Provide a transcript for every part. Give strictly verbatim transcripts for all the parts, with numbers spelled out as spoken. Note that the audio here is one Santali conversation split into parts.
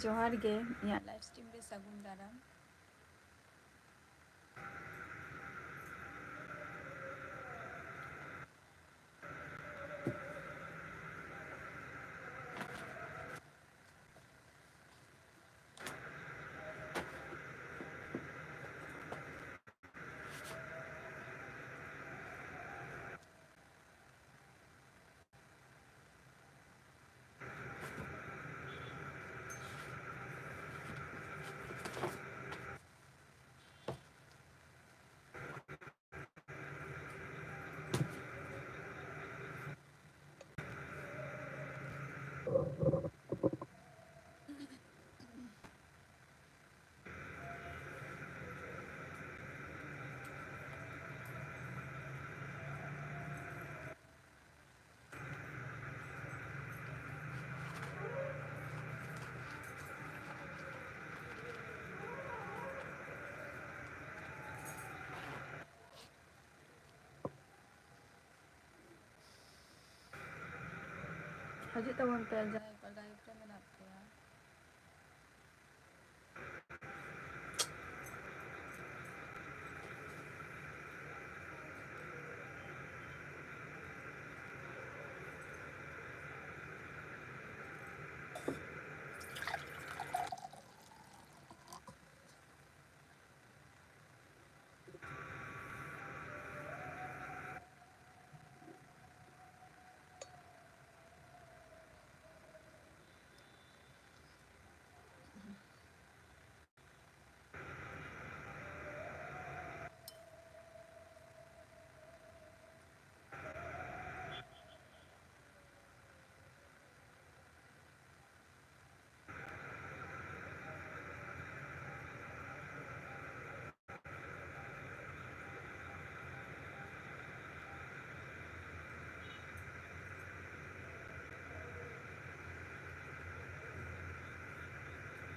ᱡᱚᱦᱟᱨ ᱜᱮ, ᱤᱧᱟᱹᱜ live stream ᱨᱮ ᱥᱟᱹᱜᱩᱱ ᱫᱟᱨᱟᱢ᱾ ᱦᱤᱡᱩᱜ ᱛᱟᱵᱚᱱ ᱯᱮ, ᱡᱟᱦᱟᱸᱭ ᱠᱚ live ᱨᱮ ᱢᱮᱱᱟᱜ ᱯᱮᱭᱟ᱾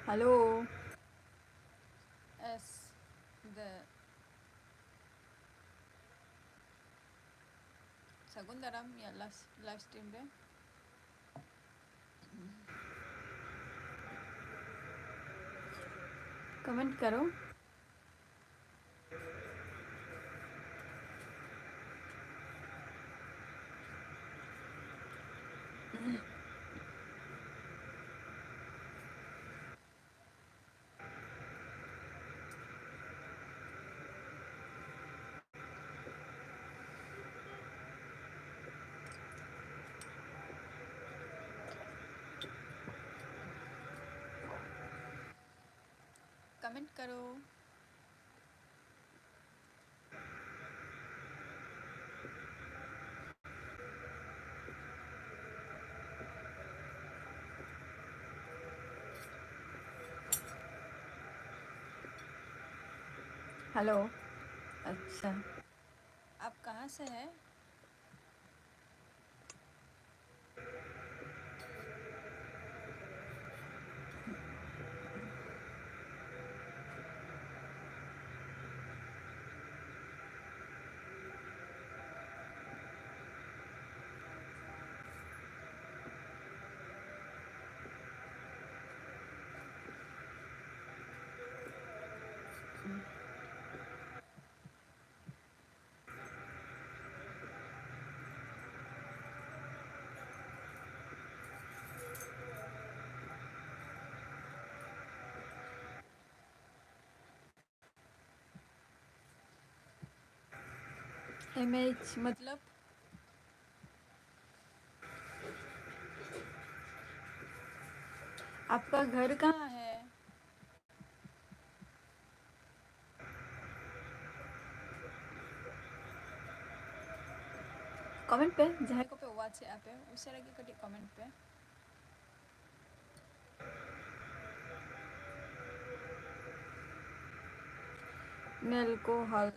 Hello. Yes, the ᱥᱟᱹᱜᱩᱱ ᱫᱟᱨᱟᱢ ᱤᱧᱟᱹᱜ live stream ᱨᱮ᱾ Comment ᱠᱟᱨᱚ᱾ Comment करो। हेलो। अच्छा। आप कहाँ से हैं? एमएच मतलब आपका घर कहाँ है? Comment ᱯᱮ, ᱡᱟᱦᱟᱸᱭ ᱠᱚᱯᱮ watch ᱮᱫᱼᱟ ᱯᱮ, ᱩᱥᱟᱹᱨᱟ ᱜᱮ ᱠᱟᱹᱴᱤᱡ comment ᱯᱮ᱾ ᱱᱮᱞ ᱠᱚ ᱦᱟᱞ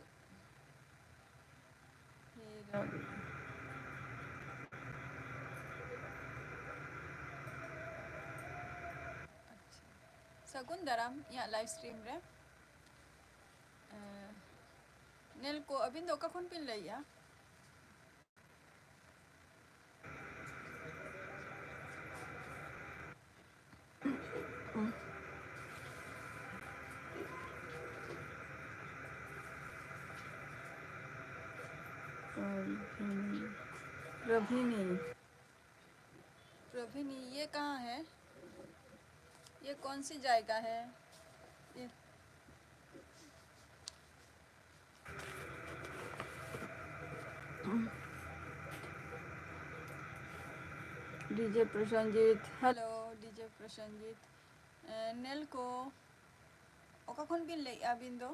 ᱦᱤᱨᱚ-, ᱟᱪᱪᱷᱟ᱾ ᱥᱟᱹᱜᱩᱱ ᱫᱟᱨᱟᱢ ᱤᱧᱟᱹᱜ live stream ᱨᱮ᱾ ᱮᱸ, ᱱᱮᱞ ᱠᱚ, ᱟᱹᱵᱤᱱ ᱫᱚ ᱚᱠᱟ ᱠᱷᱚᱱ ᱵᱤᱱ ᱞᱟᱹᱭᱮᱜᱼᱟ? प्रभीनी, प्रभीनी, ये कहाँ है? ये कौन सी जायका है? ये DJ Prosenjit, hello DJ Prosenjit. ᱮ, ᱱᱮᱞ ᱠᱚ, ᱚᱠᱟ ᱠᱷᱚᱱ ᱵᱤᱱ ᱞᱟᱹᱭᱮᱫᱼᱟ ᱟᱹᱵᱤᱱ ᱫᱚ?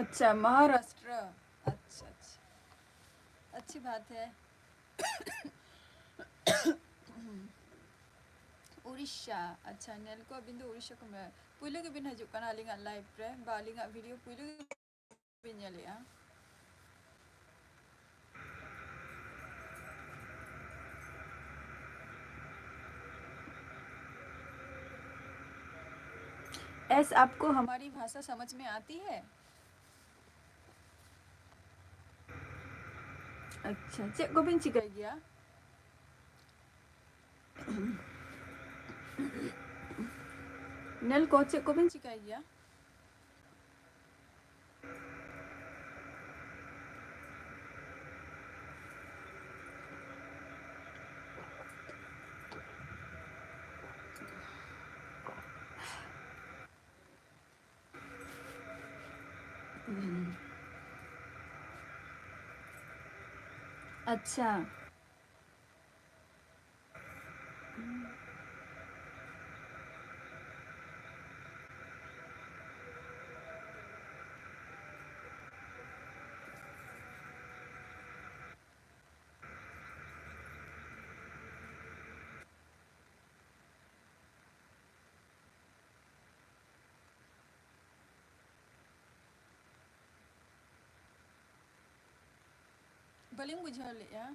अच्छा, महाराष्ट्र। अच्छा, अच्छा, अच्छी बात है। ᱩᱲᱤᱥᱥᱟ᱾ ᱟᱪᱪᱷᱟ, ᱱᱮᱞ ᱠᱚ, ᱟᱹᱵᱤᱱ ᱫᱚ ᱩᱲᱤᱥᱥᱟ ᱠᱷᱚᱱ ᱵᱤᱱ, ᱯᱩᱭᱞᱩ ᱜᱮᱵᱤᱱ ᱦᱤᱡᱩᱜ ᱠᱟᱱᱟ ᱟᱹᱞᱤᱧᱟᱜ ᱞᱟᱭᱤᱵᱷ ᱨᱮ, ᱵᱟ ᱟᱹᱞᱤᱧᱟᱜ ᱵᱷᱤᱰᱤᱭᱳ ᱯᱩᱭᱞᱩ ᱜᱮᱵᱤᱱ ᱧᱮᱞᱮᱜᱼᱟ᱾ एस, आपको हमारी भाषा समझ में आती है? अच्छा, ᱪᱮᱫ ᱠᱚᱵᱤᱱ ᱪᱤᱠᱟᱹᱭ ᱜᱮᱭᱟ? ᱱᱮᱞ ᱠᱚ, ᱪᱮᱫ ᱠᱚᱵᱤᱱ ᱪᱤᱠᱟᱹᱭ ᱜᱮᱭᱟ? ᱟᱪᱪᱷᱟ᱾ ᱵᱟᱹᱞᱤᱧ ᱵᱩᱡᱷᱟᱹᱣ ᱞᱮᱫᱼᱟ᱾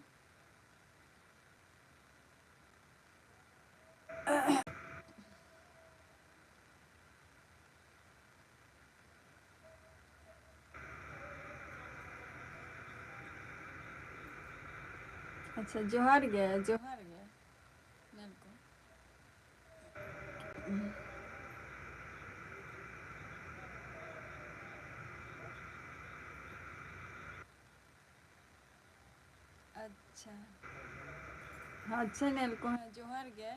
ᱟᱪᱪᱷᱟ, ᱡᱚᱦᱟᱨ ᱜᱮ, ᱡᱚᱦᱟᱨ ᱜᱮ ᱧᱮᱞ ᱠᱚ᱾ ᱟᱪᱪᱷᱟ, ᱟᱪᱪᱷᱟ ᱧᱮᱞ ᱠᱚ, ᱦᱮᱸ, ᱡᱚᱦᱟᱨ ᱜᱮ᱾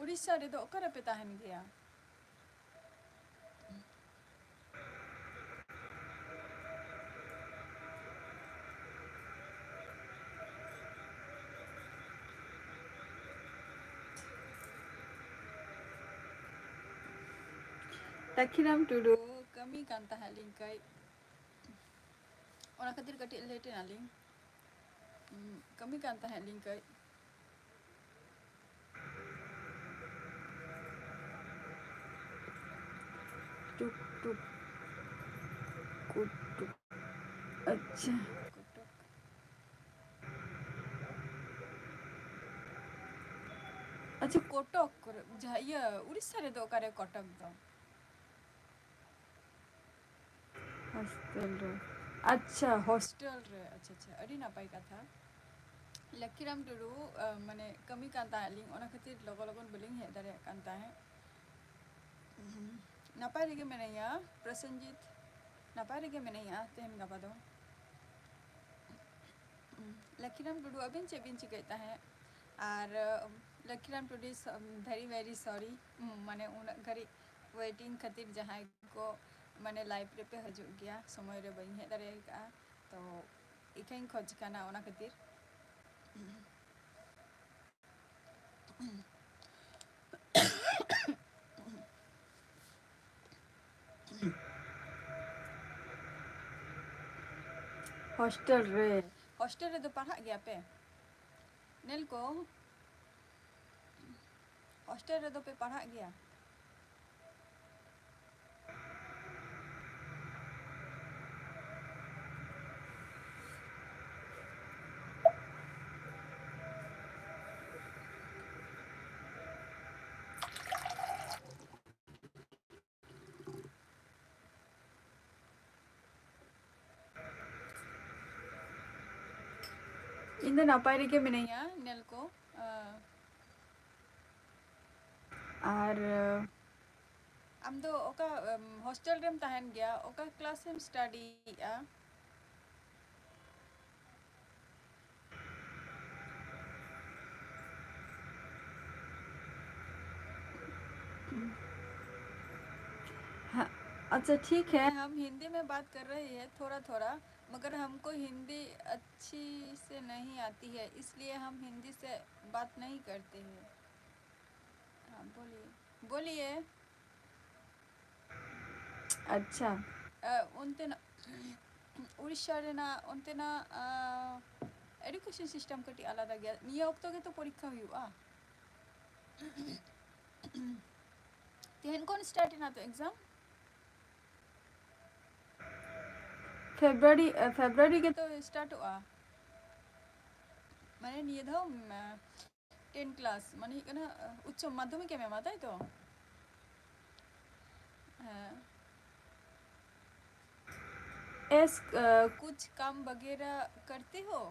ᱩᱲᱤᱥᱥᱟ ᱨᱮᱫᱚ ᱚᱠᱟ ᱨᱮᱯᱮ ᱛᱟᱦᱮᱱ ᱜᱮᱭᱟ? ᱞᱟᱠᱷᱤᱨᱟᱢ ᱴᱩᱰᱩ, ᱠᱟᱹᱢᱤ ᱠᱟᱱ ᱛᱟᱦᱮᱸᱫ ᱞᱤᱧ ᱠᱟᱹᱡ, ᱚᱱᱟ ᱠᱷᱟᱹᱛᱤᱨ ᱠᱟᱹᱴᱤᱡ ᱞᱮᱴ ᱮᱱᱟᱞᱤᱧ᱾ ᱩᱸ, ᱠᱟᱹᱢᱤ ᱠᱟᱱ ᱛᱟᱦᱮᱸᱫ ᱞᱤᱧ ᱠᱟᱹᱡ᱾ ᱴᱩᱠ ᱴᱩᱠ ᱠᱩᱴᱩᱠ᱾ ᱟᱪᱪᱷᱟ᱾ ᱟᱪᱪᱷᱟ, ᱠᱚᱴᱚᱠ ᱠᱚᱨᱮ, ᱡᱟᱦᱟᱸ ᱤᱭᱟᱹ, ᱩᱲᱤᱥᱥᱟ ᱨᱮᱫᱚ ᱚᱠᱟᱨᱮ ᱠᱚᱴᱚᱠ ᱫᱚ? ᱦᱳᱥᱴᱮᱞ ᱨᱮ᱾ ᱟᱪᱪᱷᱟ, ᱦᱳᱥᱴᱮᱞ ᱨᱮ᱾ ᱟᱪᱪᱷᱟ, ᱟᱪᱪᱷᱟ, ᱟᱹᱰᱤ ᱱᱟᱯᱟᱭ ᱠᱟᱛᱷᱟ᱾ ᱞᱟᱠᱤᱨᱟᱢ ᱴᱩᱰᱩ, ᱟ, ᱢᱟᱱᱮ, ᱠᱟᱹᱢᱤ ᱠᱟᱱ ᱛᱟᱦᱮᱸᱫ ᱞᱤᱧ, ᱚᱱᱟ ᱠᱷᱟᱹᱛᱤᱨ ᱞᱚᱜᱚᱱ ᱞᱚᱜᱚᱱ ᱵᱟᱹᱞᱤᱧ ᱦᱮᱡ ᱫᱟᱲᱮᱭᱟᱜ ᱠᱟᱱ ᱛᱟᱦᱮᱸᱫ᱾ ᱱᱟᱯᱟᱭ ᱨᱮᱜᱮ ᱢᱮᱱᱟᱧᱟ, ᱯᱨᱚᱥᱮᱱᱡᱤᱛ, ᱱᱟᱯᱟᱭ ᱨᱮᱜᱮ ᱢᱮᱱᱟᱧᱟ ᱛᱮᱦᱮᱧ ᱜᱟᱯᱟ ᱫᱚ᱾ ᱞᱟᱠᱤᱨᱟᱢ ᱴᱩᱰᱩ, ᱟᱹᱵᱤᱱ ᱪᱮᱫ ᱵᱤᱱ ᱪᱤᱠᱟᱹᱭᱮᱫ ᱛᱟᱦᱮᱸᱫ? ᱟᱨ, ᱞᱟᱠᱤᱨᱟᱢ ᱴᱩᱰᱩ, very very sorry, ᱢᱟᱱᱮ, ᱩᱱᱟᱹᱜ ᱜᱷᱟᱹᱲᱤᱡ waiting ᱠᱷᱟᱹᱛᱤᱨ ᱡᱟᱦᱟᱸᱭ ᱠᱚ, ᱢᱟᱱᱮ, live ᱨᱮᱯᱮ ᱦᱤᱡᱩᱜ ᱜᱮᱭᱟ, ᱥᱚᱢᱚᱭ ᱨᱮ ᱵᱟᱹᱧ ᱦᱮᱡ ᱫᱟᱲᱮ ᱟᱠᱟᱫᱼᱟ, ᱛᱚ ᱤᱠᱟᱹᱧ ᱠᱷᱚᱡᱽ ᱠᱟᱱᱟ ᱚᱱᱟ ᱠᱷᱟᱹᱛᱤᱨ᱾ ᱦᱳᱥᱴᱮᱞ ᱨᱮ᱾ ᱦᱳᱥᱴᱮᱞ ᱨᱮᱫᱚ ᱯᱟᱲᱦᱟᱜ ᱜᱮᱭᱟ ᱯᱮ? ᱧᱮᱞ ᱠᱚ, ᱦᱳᱥᱴᱮᱞ ᱨᱮᱫᱚ ᱯᱮ ᱯᱟᱲᱦᱟᱜ ᱜᱮᱭᱟ? ᱤᱧ ᱫᱚ ᱱᱟᱯᱟᱭ ᱨᱮᱜᱮ ᱢᱤᱱᱟᱹᱧᱟ, ᱧᱮᱞ ᱠᱚ᱾ ᱟᱨ ᱟᱢ ᱫᱚ ᱚᱠᱟ, ᱮᱢ, ᱦᱳᱥᱴᱮᱞ ᱨᱮᱢ ᱛᱟᱦᱮᱱ ᱜᱮᱭᱟ? ᱚᱠᱟ ᱠᱞᱟᱥ ᱮᱢ ᱥᱴᱟᱰᱤᱭᱮᱜᱼᱟ? हाँ, अच्छा, ठीक है। हम हिंदी में बात कर रही है थोड़ा थोड़ा, मगर हमको हिंदी अच्छी से नहीं आती है, इसलिए हम हिंदी से बात नहीं करते हैं। हाँ, बोलिए, बोलिए। अच्छा। ᱚᱱᱛᱮᱱᱟᱜ, ᱩᱲᱤᱥᱥᱟ ᱨᱮᱱᱟᱜ ᱚᱱᱛᱮᱱᱟᱜ education system ᱠᱟᱹᱴᱤᱡ ᱟᱞᱟᱫᱟ ᱜᱮᱭᱟ᱾ ᱱᱤᱭᱟᱹ ᱚᱠᱛᱚ ᱜᱮᱛᱚ ᱯᱚᱨᱤᱠᱠᱷᱟ ᱦᱩᱭᱩᱜᱼᱟ᱾ ᱛᱮᱦᱮᱧ ᱠᱷᱚᱱ start ᱮᱱᱟ ᱛᱚ exam? ᱯᱷᱮᱵᱽᱨᱩᱣᱟᱨᱤ, ᱯᱷᱮᱵᱽᱨᱩᱣᱟᱨᱤ ᱜᱮᱛᱚ ᱥᱴᱟᱨᱴᱚᱜᱼᱟ᱾ ᱢᱟᱱᱮ ᱱᱤᱭᱟᱹ ᱫᱷᱟᱣ ᱴᱮᱱ ᱠᱞᱟᱥ, ᱢᱟᱱᱮ ᱦᱩᱭᱩᱜ ᱠᱟᱱᱟ ᱩᱪᱪᱚ ᱢᱟᱫᱽᱫᱷᱚᱢᱤᱠ ᱮᱢ ᱮᱢᱟ, ᱛᱟᱭ ᱛᱚ? ᱦᱮᱸ᱾ एस, कुछ काम वगैरह करते हो?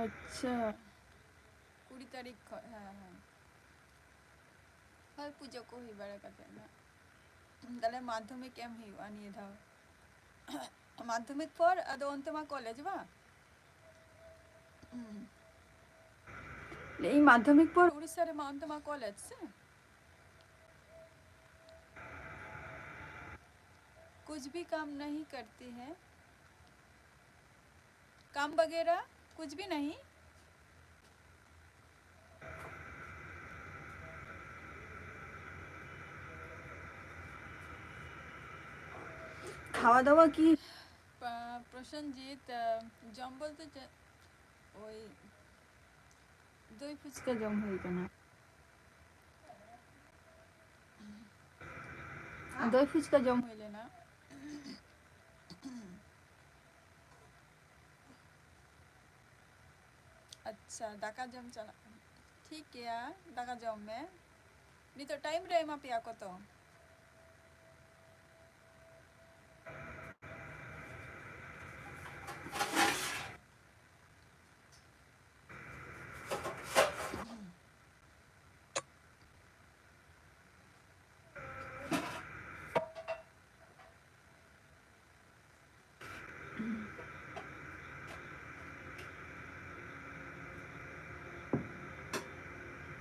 ᱟᱪᱪᱷᱟ᱾ ᱠᱩᱲᱤ ᱛᱟᱹᱨᱤᱠᱷ ᱠᱷᱚᱱ, ᱦᱮᱸ, ᱦᱮᱸ᱾ ᱦᱳᱭ, ᱯᱩᱡᱟᱹ ᱠᱚ ᱦᱩᱭ ᱵᱟᱲᱟ ᱠᱟᱛᱮ ᱱᱟᱜ᱾ ᱛᱟᱦᱞᱮ ᱢᱟᱫᱽᱫᱷᱚᱢᱤᱠ ᱮᱢ ᱦᱩᱭᱩᱜᱼᱟ ᱱᱤᱭᱟᱹ ᱫᱷᱟᱣ᱾ ᱢᱟᱫᱽᱫᱷᱚᱢᱤᱠ ᱯᱚᱨ ᱟᱫᱚ ᱚᱱᱛᱮ ᱢᱟ ᱠᱚᱞᱮᱡᱽ ᱵᱟᱝ? ᱦᱩᱸ᱾ ᱞᱟᱹᱭᱟᱹᱧ ᱢᱟᱫᱽᱫᱷᱚᱢᱤᱠ ᱯᱚᱨ ᱩᱲᱤᱥᱥᱟ ᱨᱮᱢᱟ ᱚᱱᱛᱮ ᱢᱟ ᱠᱚᱞᱮᱡᱽ ᱥᱮ? कुछ भी काम नहीं करती है। काम वगैरह कुछ भी नहीं। খাওয়া দাওয়া কি? প্রসেনজিৎ, ᱡᱚᱢ ᱵᱚᱞᱛᱮ ᱪᱮᱫ? ᱳᱭ ᱫᱳᱭ ᱯᱷᱩᱪᱠᱟ ᱡᱚᱢ ᱦᱩᱭ ᱠᱟᱱᱟ᱾ ᱫᱳᱭ ᱯᱷᱩᱪᱠᱟ ᱡᱚᱢ ᱦᱩᱭ ᱞᱮᱱᱟ᱾ ᱟᱪᱪᱷᱟ, ᱫᱟᱠᱟ ᱡᱚᱢ ᱪᱟᱞᱟᱜ ᱠᱟᱱᱟ᱾ ᱴᱷᱤᱠ ᱜᱮᱭᱟ, ᱫᱟᱠᱟ ᱡᱚᱢ ᱢᱮ᱾ ᱱᱤᱛᱚᱜ time ᱨᱮ ᱮᱢᱟ ᱯᱮᱭᱟ ᱠᱚ ᱛᱚ᱾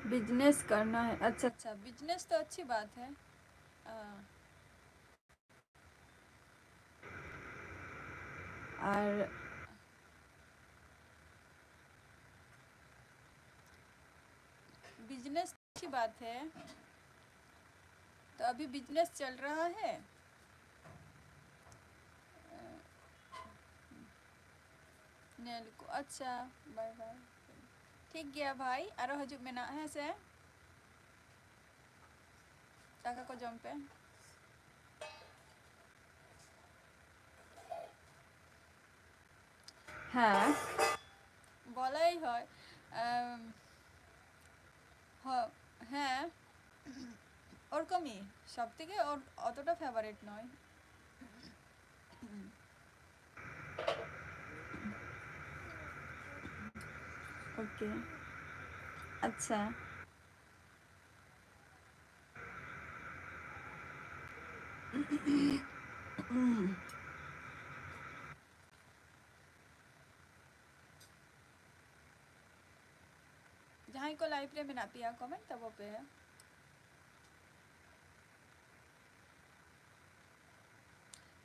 बिजनेस करना है। अच्छा, अच्छा, बिजनेस तो अच्छी बात है। आ, और बिजनेस अच्छी बात है। तो अभी बिजनेस चल रहा है। ᱧᱮᱞ ᱠᱚ, ᱟᱪᱪᱷᱟ, ᱵᱟᱭ ᱵᱟᱭ᱾ ᱴᱷᱤᱠ ᱜᱮᱭᱟ ᱵᱷᱟᱭ, ᱟᱨᱚ ᱦᱤᱡᱩᱜ ᱢᱮᱱᱟᱜ, ᱦᱮᱸ ᱥᱮ? ᱫᱟᱠᱟ ᱠᱚ ᱡᱚᱢ ᱯᱮ᱾ ᱦᱮᱸ, বলাই হয়। আম, হ-, হ্যাঁ, ওরকমই। সব থেকে ওর অতটা ফেভারিট নয়। ওকে, আচ্ছা। ᱡᱟᱦᱟᱸᱭ ᱠᱚ ᱞᱟᱭᱤᱵᱷ ᱨᱮ ᱢᱮᱱᱟᱜ ᱯᱮᱭᱟ, ᱠᱚᱢᱮᱱᱴ ᱛᱟᱵᱚ ᱯᱮ᱾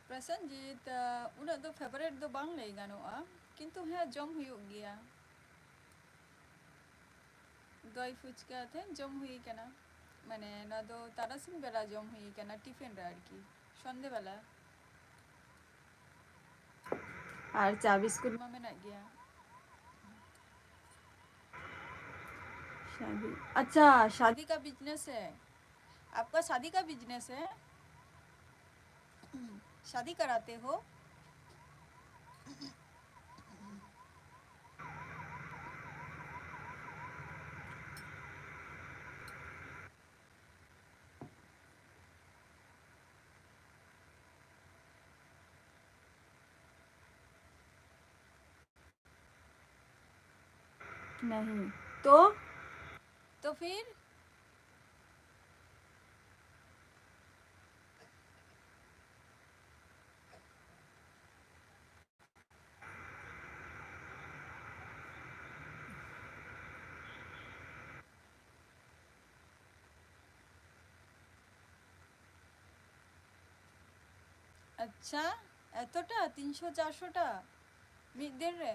ᱯᱨᱚᱥᱮᱱᱡᱤᱛ, ᱩᱱᱟᱹᱜ ᱫᱚ ᱯᱷᱮᱵᱟᱨᱮᱴ ᱫᱚ ᱵᱟᱝ ᱞᱟᱹᱭ ᱜᱟᱱᱚᱜᱼᱟ, ᱠᱤᱱᱛᱩ ᱦᱮᱸ, ᱡᱚᱢ ᱦᱩᱭᱩᱜ ᱜᱮᱭᱟ᱾ ᱫᱚᱭ ᱯᱷᱩᱪᱠᱟ ᱛᱮᱦᱮᱧ ᱡᱚᱢ ᱦᱩᱭ ᱠᱟᱱᱟ, ᱢᱟᱱᱮ ᱱᱚᱣᱟ ᱫᱚ ᱛᱟᱨᱟᱥᱤᱧ ᱵᱮᱲᱟ ᱡᱚᱢ ᱦᱩᱭ ᱠᱟᱱᱟ, ᱴᱤᱯᱷᱤᱱ ᱨᱮ ᱟᱨᱠᱤ, ᱥᱚᱱᱫᱷᱮ ᱵᱮᱞᱟ᱾ ᱟᱨ ᱪᱟ ᱵᱤᱥᱠᱩᱴ ᱢᱟ ᱢᱮᱱᱟᱜ ᱜᱮᱭᱟ᱾ शादी, अच्छा, शादी का बिजनेस है आपका? शादी का बिजनेस है? शादी कराते हो? नहीं तो, तो फिर ᱟᱪᱪᱷᱟ, ᱮᱛᱚᱴᱟ? ᱛᱤᱱᱥᱚ ᱪᱟᱨᱥᱚ ᱴᱟ ᱢᱤᱫ ᱫᱤᱱ ᱨᱮ?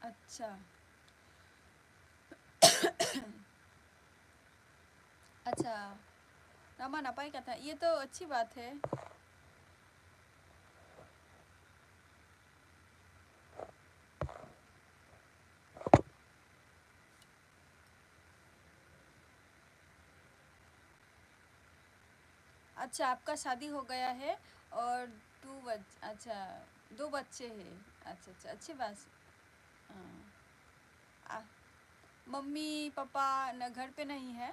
ᱟᱪᱪᱷᱟ᱾ ᱟᱪᱪᱷᱟ, ᱱᱚᱣᱟ ᱢᱟ ᱱᱟᱯᱟᱭ ᱠᱟᱛᱷᱟ, ᱤᱭᱟᱹ ᱛᱚ ᱟᱪᱪᱷᱤ ᱵᱟᱛ ᱦᱮ᱾ अच्छा, आपका शादी हो गया है और दो बच-, अच्छा, दो बच्चे हैं। अच्छा, अच्छा, अच्छी बात। हाँ। आ, मम्मी पापा न घर पे नहीं है।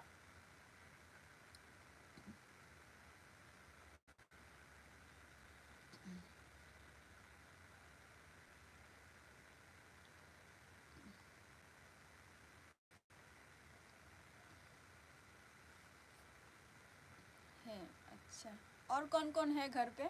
हैं, अच्छा। और कौन कौन है घर पे?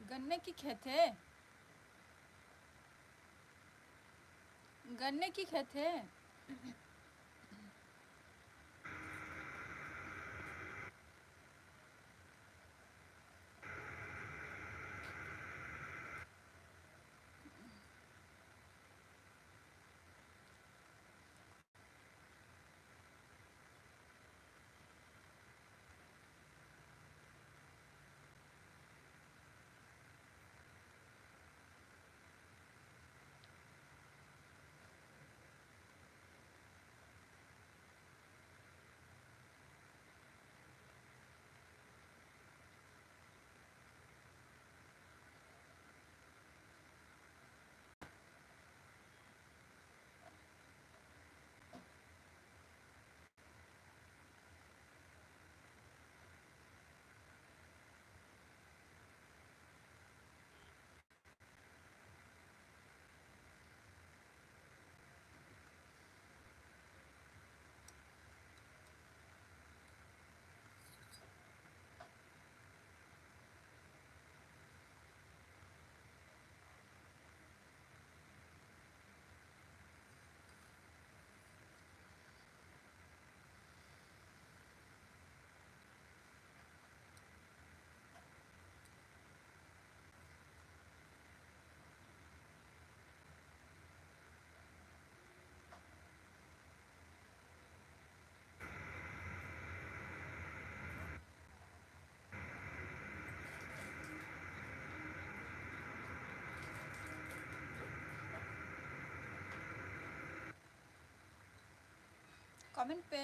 गन्ने की खेत है? गन्ने की खेत है? Comment ᱯᱮ᱾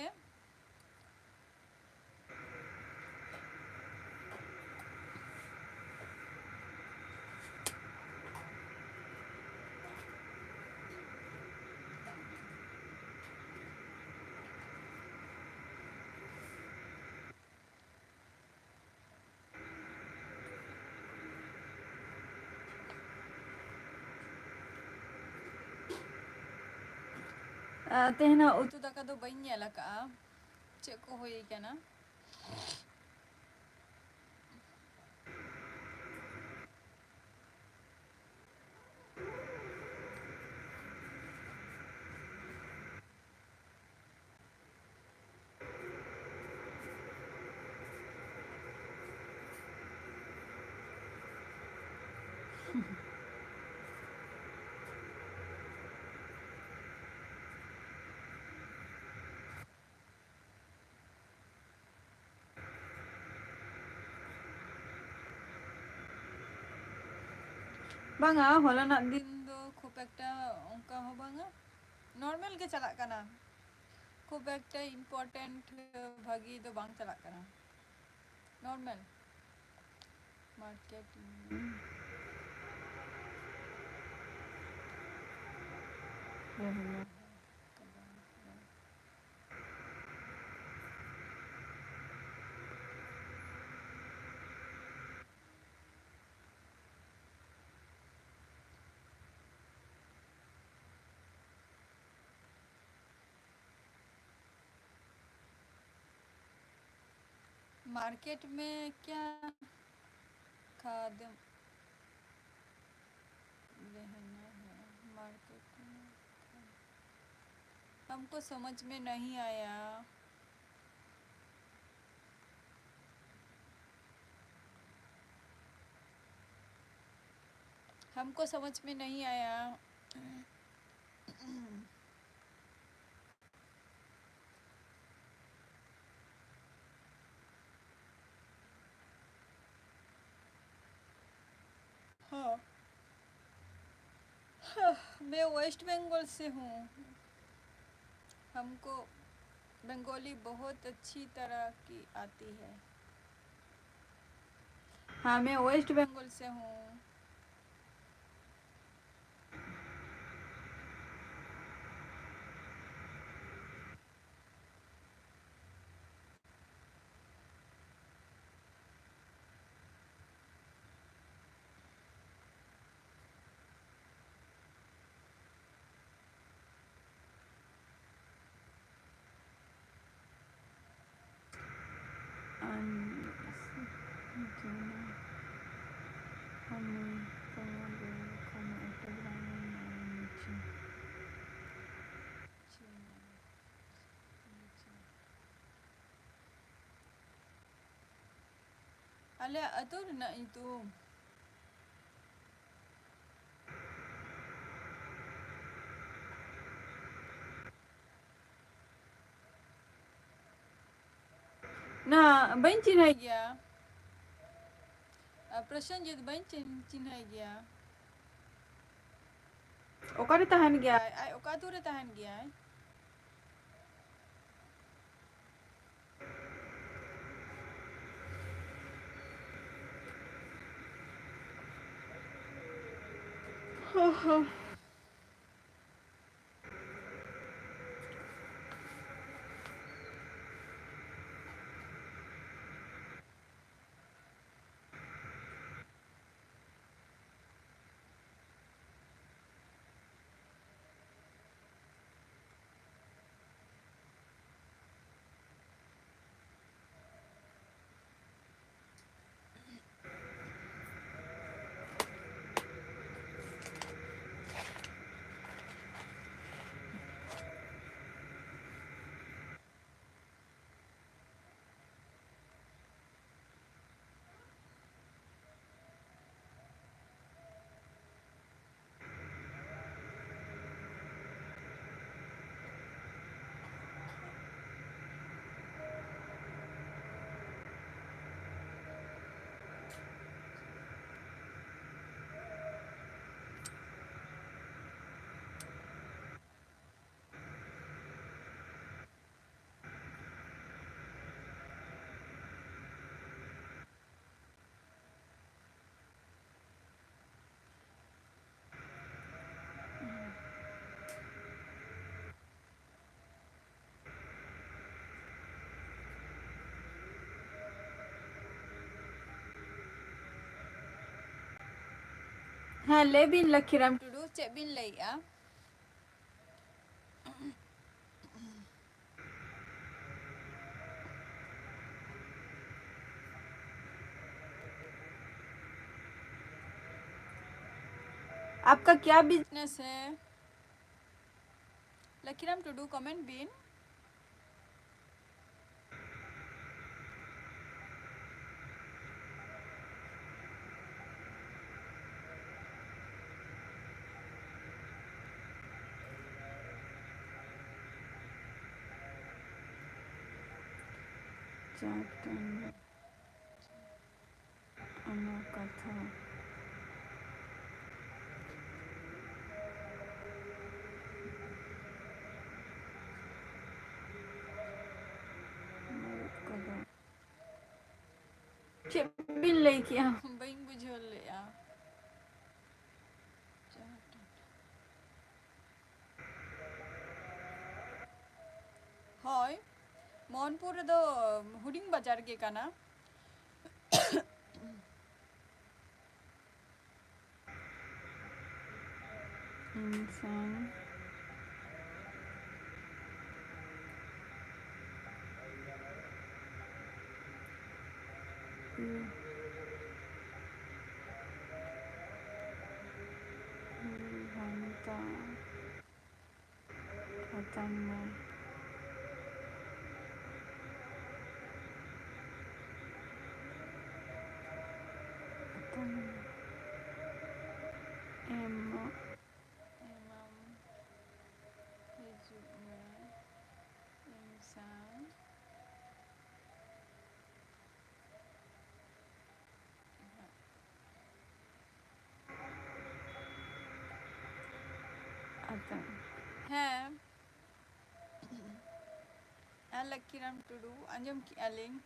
ᱟᱨ ᱛᱮᱦᱮᱧᱟᱜ ᱩᱛᱩ ᱫᱟᱠᱟ ᱫᱚ ᱵᱟᱹᱧ ᱧᱮᱞ ᱟᱠᱟᱫᱼᱟ, ᱪᱮᱫ ᱠᱚ ᱦᱩᱭ ᱟᱠᱟᱱᱟ᱾ ᱵᱟᱝᱟ, ᱦᱚᱞᱟᱱᱟᱜ ᱫᱤᱱ ᱫᱚ ᱠᱷᱩᱵ ᱮᱠᱴᱟ ᱚᱱᱠᱟ ᱦᱚᱸ ᱵᱟᱝᱟ, ᱱᱚᱨᱢᱟᱞ ᱜᱮ ᱪᱟᱞᱟᱜ ᱠᱟᱱᱟ, ᱠᱷᱩᱵ ᱮᱠᱴᱟ ᱤᱢᱯᱚᱨᱴᱮᱱᱴ ᱵᱷᱟᱹᱜᱤ ᱫᱚ ᱵᱟᱝ ᱪᱟᱞᱟᱜ ᱠᱟᱱᱟ, ᱱᱚᱨᱢᱟᱞ ᱢᱟᱨᱠᱮᱴ᱾ मार्केट में क्या खाद रहना है? मार्केट में हमको समझ में नहीं आया। हमको समझ में नहीं आया। हाँ। हाँ, मैं वेस्ट बंगाल से हूँ। हमको बंगाली बहुत अच्छी तरह की आती है। हाँ, मैं वेस्ट बंगाल से हूँ। ᱟᱞᱮᱭᱟᱜ ᱟᱹᱛᱩ ᱨᱮᱱᱟᱜ ᱧᱩᱛᱩᱢ? ᱱᱟ, ᱵᱟᱹᱧ ᱪᱤᱱᱦᱟᱹᱭ ᱜᱮᱭᱟ᱾ ᱟᱨ ᱯᱨᱚᱥᱮᱱᱡᱤᱛ ᱵᱟᱹᱧ ᱪᱤᱱ-, ᱪᱤᱱᱦᱟᱹᱭ ᱜᱮᱭᱟ᱾ ᱚᱠᱟᱨᱮ ᱛᱟᱦᱮᱱ ᱜᱮᱭᱟᱭ? ᱟᱡ ᱚᱠᱟ ᱟᱹᱛᱩ ᱨᱮ ᱛᱟᱦᱮᱱ ᱜᱮᱭᱟᱭ? ᱦᱚᱸ, ᱦᱚᱸ᱾ ᱦᱮᱸ, ᱞᱟᱹᱭ ᱵᱤᱱ ᱞᱚᱠᱠᱷᱤᱨᱟᱢ ᱴᱩᱰᱩ, ᱪᱮᱫ ᱵᱤᱱ ᱞᱟᱹᱭᱮᱜᱼᱟ? आपका क्या बिजनेस है? लखीराम टुडू, कमेंट बिन। ᱪᱟᱴ ᱴᱟᱺᱰᱤ ᱚᱱᱟ ᱠᱟᱛᱷᱟ᱾ ᱪᱮᱫ ᱵᱤᱱ ᱞᱟᱹᱭ ᱠᱮᱜᱼᱟ? ᱵᱟᱹᱧ ᱵᱩᱡᱷᱟᱹᱣ ᱞᱮᱜᱼᱟ᱾ ᱦᱳᱭ, ᱢᱳᱦᱚᱱᱯᱩᱨ ᱨᱮᱫᱚ ᱦᱩᱰᱤᱧ ᱵᱟᱡᱟᱨ ᱜᱮ ᱠᱟᱱᱟ᱾ ᱤᱧ ᱥᱟᱶ ᱤᱭᱟᱹ, ᱜᱷᱟᱱᱴᱟ ᱟᱛᱟᱝ ᱢᱮ᱾ ᱟᱛᱟᱝ ᱢᱮ᱾ ᱮᱢᱚᱜ, ᱮᱢᱟᱢ, ᱦᱤᱡᱩᱜ ᱢᱮ ᱤᱧ ᱥᱟᱶ᱾ ᱟᱪᱪᱷᱟ᱾ ᱦᱮᱸ᱾ ᱟᱨ ᱞᱟᱹᱠᱤᱨᱟᱢ ᱴᱩᱰᱩ, ᱟᱸᱡᱚᱢ ᱠᱮᱜᱼᱟ ᱞᱤᱧ᱾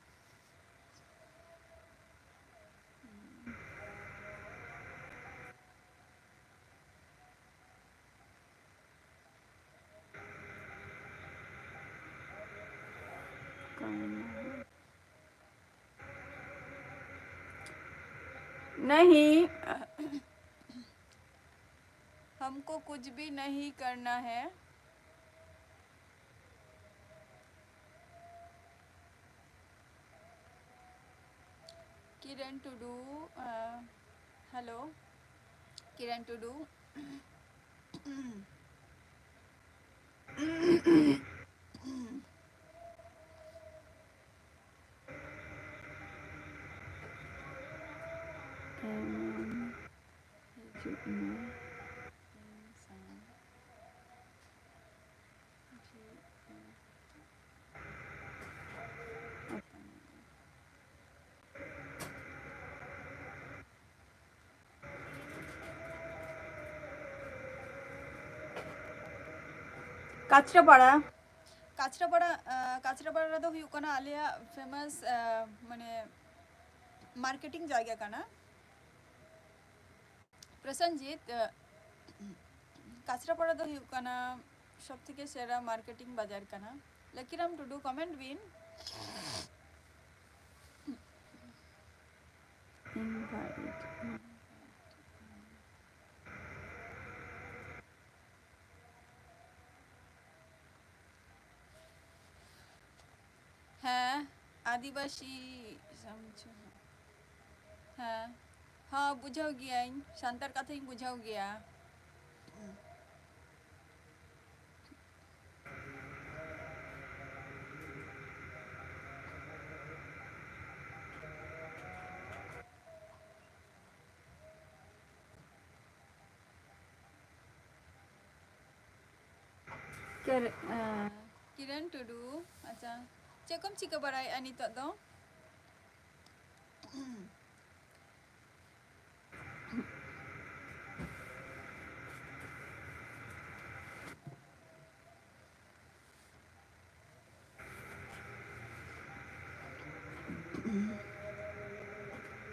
नहीं, हमको कुछ भी नहीं करना है। किरण टुडू, अ, हेलो, किरण टुडू। ᱮᱢᱟᱱ ᱦᱤᱡᱩᱜ ᱢᱮ ᱤᱧ ᱥᱟᱶ᱾ ᱡᱮ, ᱮ, ᱟᱛᱟᱝ ᱢᱮ᱾ ᱠᱟᱪᱨᱟᱯᱟᱲᱟ᱾ ᱠᱟᱪᱨᱟᱯᱟᱲᱟ, ᱟᱸ, ᱠᱟᱪᱨᱟᱯᱟᱲᱟ ᱨᱮᱫᱚ ᱦᱩᱭᱩᱜ ᱠᱟᱱᱟ ᱟᱞᱮᱭᱟᱜ famous, ᱟᱸ, ᱢᱟᱱᱮ, ᱢᱟᱨᱠᱮᱴᱤᱝ ᱡᱟᱭᱜᱟ ᱠᱟᱱᱟ᱾ ᱯᱨᱚᱥᱮᱱᱡᱤᱛ, ᱟᱸ, ᱠᱟᱪᱨᱟᱯᱟᱲᱟ ᱫᱚ ᱦᱩᱭᱩᱜ ᱠᱟᱱᱟ ᱥᱚᱵ ᱛᱷᱮᱠᱮ ᱥᱮᱨᱟ ᱢᱟᱨᱠᱮᱴᱤᱝ ᱵᱟᱡᱟᱨ ᱠᱟᱱᱟ᱾ ᱞᱟᱠᱤᱨᱟᱢ ᱴᱩᱰᱩ, ᱠᱚᱢᱮᱱᱴ ᱵᱤᱱ᱾ Invite. ᱦᱮᱸ, ᱟᱹᱫᱤᱵᱟᱹᱥᱤ ᱥᱟᱢᱡᱷᱟᱣ᱾ ᱦᱮᱸ, ᱦᱚᱸ, ᱵᱩᱡᱷᱟᱹᱣ ᱜᱤᱭᱟᱹᱧ, ᱥᱟᱱᱛᱟᱲ ᱠᱟᱛᱷᱟᱧ ᱵᱩᱡᱷᱟᱹᱣ ᱜᱮᱭᱟ᱾ ᱠᱮᱨ-, ᱮᱸ, ᱠᱤᱨᱟᱱ ᱴᱩᱰᱩ, ᱟᱪᱪᱷᱟ, ᱪᱮᱫ ᱠᱚᱢ ᱪᱤᱠᱟᱹ ᱵᱟᱲᱟᱭᱮᱫᱼᱟ ᱱᱤᱛᱚᱜ ᱫᱚ?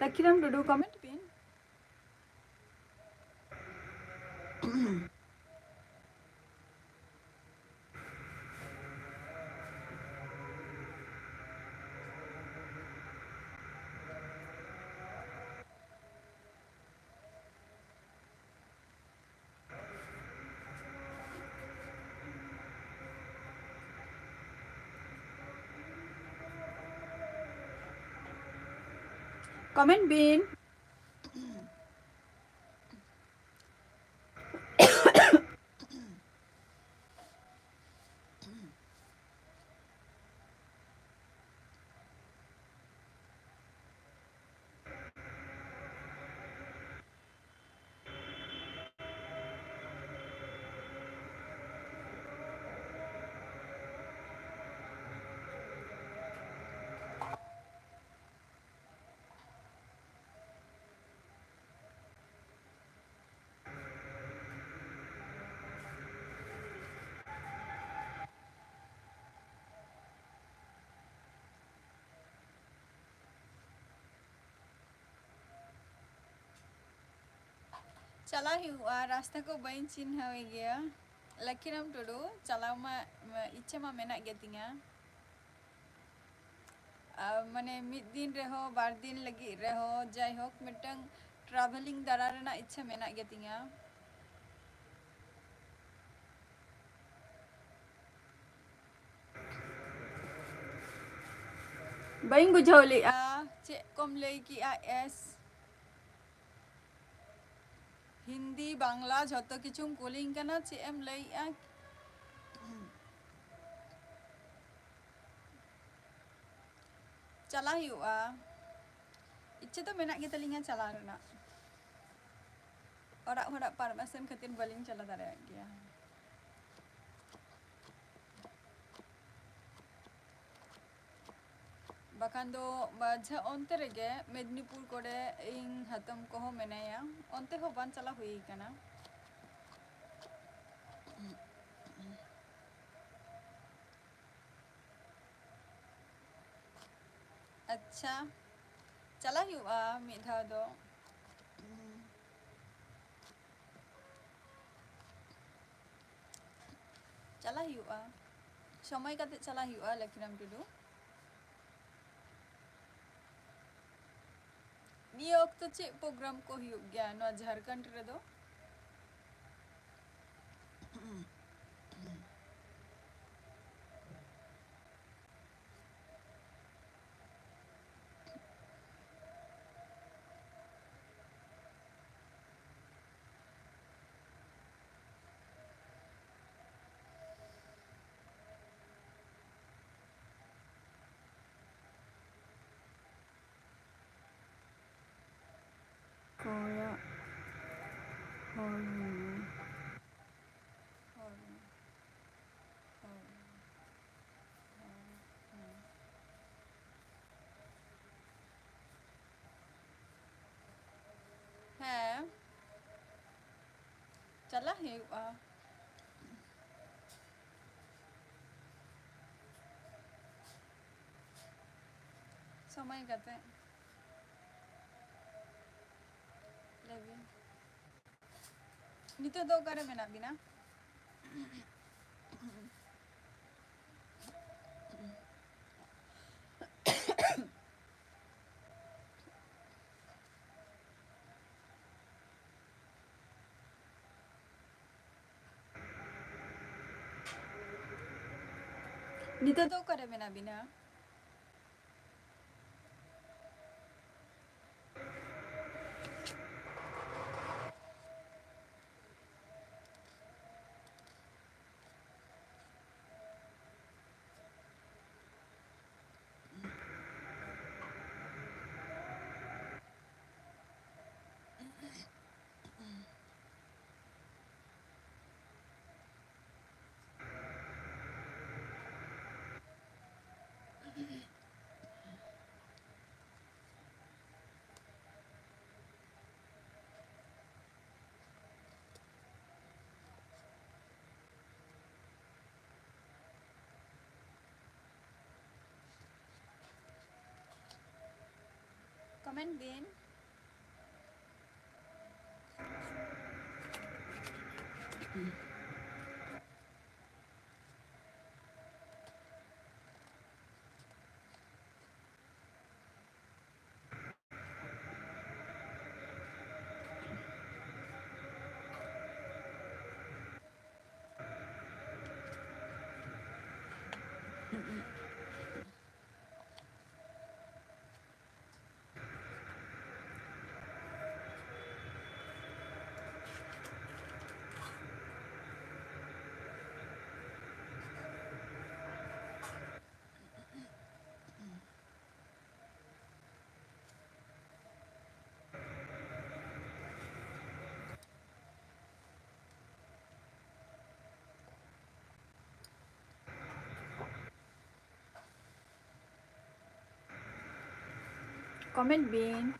ᱞᱟᱠᱤᱨᱟᱢ ᱴᱩᱰᱩ, ᱠᱚᱢᱮᱱᱴ ᱵᱤᱱ᱾ ᱠᱚᱢᱮᱱᱴ ᱵᱤᱱ᱾ ᱪᱟᱞᱟᱣ ᱦᱩᱭᱩᱜᱼᱟ, ᱨᱟᱥᱛᱟ ᱠᱚ ᱵᱟᱹᱧ ᱪᱤᱱᱦᱟᱹᱣ ᱜᱮᱭᱟ᱾ ᱞᱟᱹᱠᱷᱤᱨᱟᱢ ᱴᱩᱰᱩ, ᱪᱟᱞᱟᱣ ᱢᱟ, ᱢᱟ ᱤᱪᱪᱷᱟᱹ ᱢᱟ ᱢᱮᱱᱟᱜ ᱜᱮᱛᱤᱧᱟ᱾ ᱟᱨ ᱢᱟᱱᱮ ᱢᱤᱫ ᱫᱤᱱ ᱨᱮᱦᱚᱸ, ᱵᱟᱨ ᱫᱤᱱ ᱞᱟᱹᱜᱤᱫ ᱨᱮᱦᱚᱸ, ᱡᱟᱭᱦᱳᱠ, ᱢᱤᱫᱴᱟᱝ travelling ᱫᱟᱬᱟ ᱨᱮᱱᱟᱜ ᱤᱪᱪᱷᱟᱹ ᱢᱮᱱᱟᱜ ᱜᱮᱛᱤᱧᱟ᱾ ᱵᱟᱹᱧ ᱵᱩᱡᱷᱟᱹᱣ ᱞᱮᱜᱼᱟ, ᱪᱮᱫ ᱠᱚᱢ ᱞᱟᱹᱭ ᱠᱮᱜᱼᱟ? ᱮᱥ, ᱦᱤᱱᱫᱤ, ᱵᱟᱝᱞᱟ ᱡᱷᱚᱛᱚ ᱠᱤᱪᱷᱩᱢ ᱠᱩᱞᱤᱧ ᱠᱟᱱᱟ, ᱪᱮᱫ ᱮᱢ ᱞᱟᱹᱭᱮᱜᱼᱟ? ᱪᱟᱞᱟᱜ ᱦᱩᱭᱩᱜᱼᱟ, ᱤᱪᱪᱷᱟᱹ ᱫᱚ ᱢᱮᱱᱟᱜ ᱜᱮᱛᱟᱞᱤᱧᱟ ᱪᱟᱞᱟᱣ ᱨᱮᱱᱟᱜ᱾ ᱚᱲᱟᱜ ᱦᱚᱲᱟᱜ permission ᱠᱷᱟᱹᱛᱤᱨ ᱵᱟᱹᱞᱤᱧ ᱪᱟᱞᱟᱣ ᱫᱟᱲᱮᱭᱟᱜ ᱜᱮᱭᱟ᱾ ᱵᱟᱠᱷᱟᱱ ᱫᱚ ᱢᱟᱡᱷᱮ ᱚᱱᱛᱮ ᱨᱮᱜᱮ ᱢᱮᱫᱽᱱᱤᱯᱩᱨ ᱠᱚᱨᱮ ᱤᱧ ᱦᱟᱛᱚᱢ ᱠᱚᱦᱚᱸ ᱢᱮᱱᱟᱭᱟ, ᱚᱱᱛᱮ ᱦᱚᱸ ᱵᱟᱝ ᱪᱟᱞᱟᱣ ᱦᱩᱭ ᱠᱟᱱᱟ᱾ ᱟᱪᱪᱷᱟ, ᱪᱟᱞᱟᱜ ᱦᱩᱭᱩᱜᱼᱟ ᱢᱤᱫ ᱫᱷᱟᱣ ᱫᱚ᱾ ᱪᱟᱞᱟᱜ ᱦᱩᱭᱩᱜᱼᱟ, ᱥᱚᱢᱚᱭ ᱠᱟᱛᱮ ᱪᱟᱞᱟᱜ ᱦᱩᱭᱩᱜᱼᱟ, ᱞᱟᱠᱷᱤᱨᱟᱢ ᱴᱩᱰᱩ᱾ ᱱᱤᱭᱟᱹ ᱚᱠᱛᱚ ᱪᱮᱫ program ᱠᱚ ᱦᱩᱭᱩᱜ ᱜᱮᱭᱟ ᱱᱚᱣᱟ ᱡᱷᱟᱲᱠᱷᱚᱸᱰ ᱨᱮᱫᱚ? ᱠᱚᱭᱚᱜ ᱦᱚᱨ ᱢᱮ᱾ ᱦᱮᱸ, ᱪᱟᱞᱟᱜ ᱦᱩᱭᱩᱜᱼᱟ᱾ ᱥᱚᱢᱚᱭ ᱠᱟᱛᱮ᱾ ᱞᱟᱹᱭ ᱵᱤᱱ᱾ ᱱᱤᱛᱚᱜ ᱫᱚ ᱚᱠᱟᱨᱮ ᱢᱮᱱᱟᱜ ᱵᱤᱱᱟ? ᱱᱤᱛᱚᱜ ᱫᱚ ᱚᱠᱟᱨᱮ ᱢᱮᱱᱟᱜ ᱵᱤᱱᱟ? Comment ᱵᱤᱱ᱾ Comment ᱵᱤᱱ᱾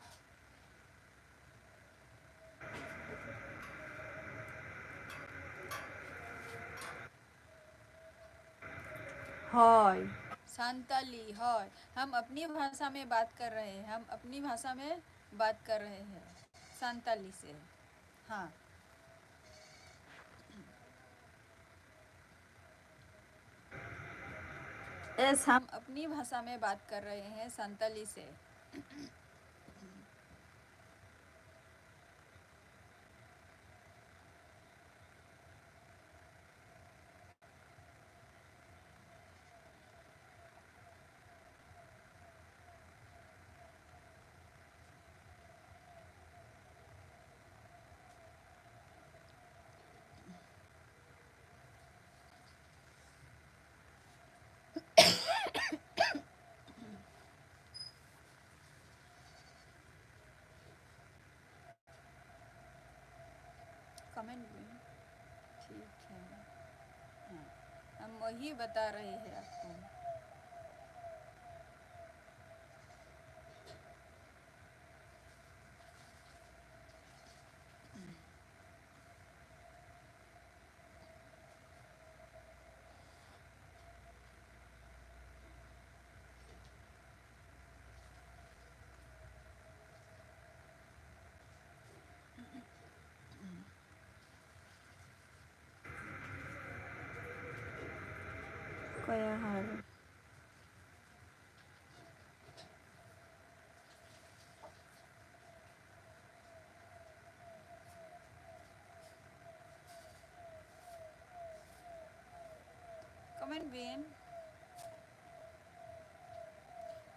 ᱦᱳᱭ, ᱥᱟᱱᱛᱟᱞᱤ, ᱦᱳᱭ, हम अपनी भाषा में बात कर रहे हैं, हम अपनी भाषा में बात कर रहे हैं, ᱥᱟᱱᱛᱟᱞᱤ ᱥᱮ, ᱦᱮᱸ᱾ यस, हम अपनी भाषा में बात कर रहे हैं, संताली से। कमेंट भी ठीक है। हाँ, हम वही बता रहे हैं आपको। ᱠᱚᱭᱟ ᱦᱟᱨ᱾ ᱠᱚᱢᱮᱱᱴ ᱵᱤᱱ᱾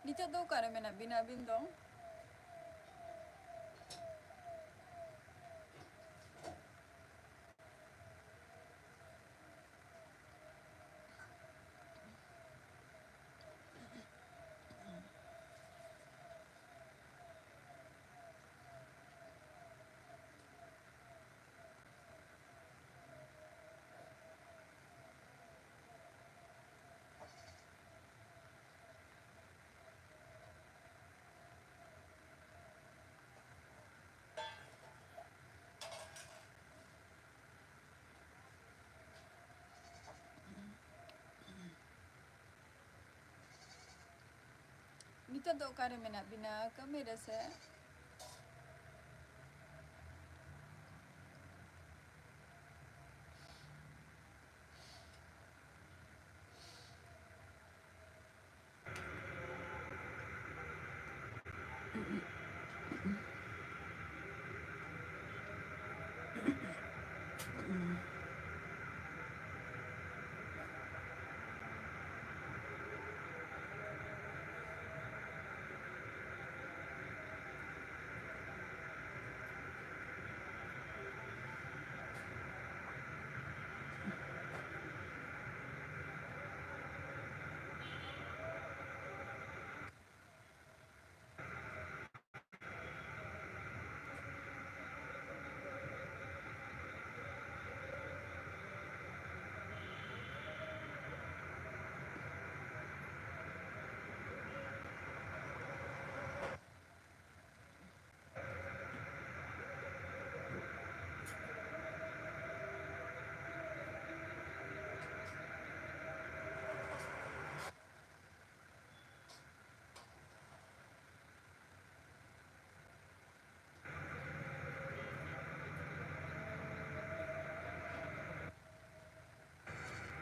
ᱱᱤᱛᱚᱜ ᱫᱚ ᱚᱠᱟᱨᱮ ᱢᱮᱱᱟᱜ ᱵᱤᱱᱟ ᱟᱹᱵᱤᱱ ᱫᱚ? ᱱᱤᱛᱚᱜ ᱫᱚ ᱚᱠᱟᱨᱮ ᱢᱮᱱᱟᱜ ᱵᱤᱱᱟ? ᱠᱟᱹᱢᱤ ᱨᱮᱥᱮ?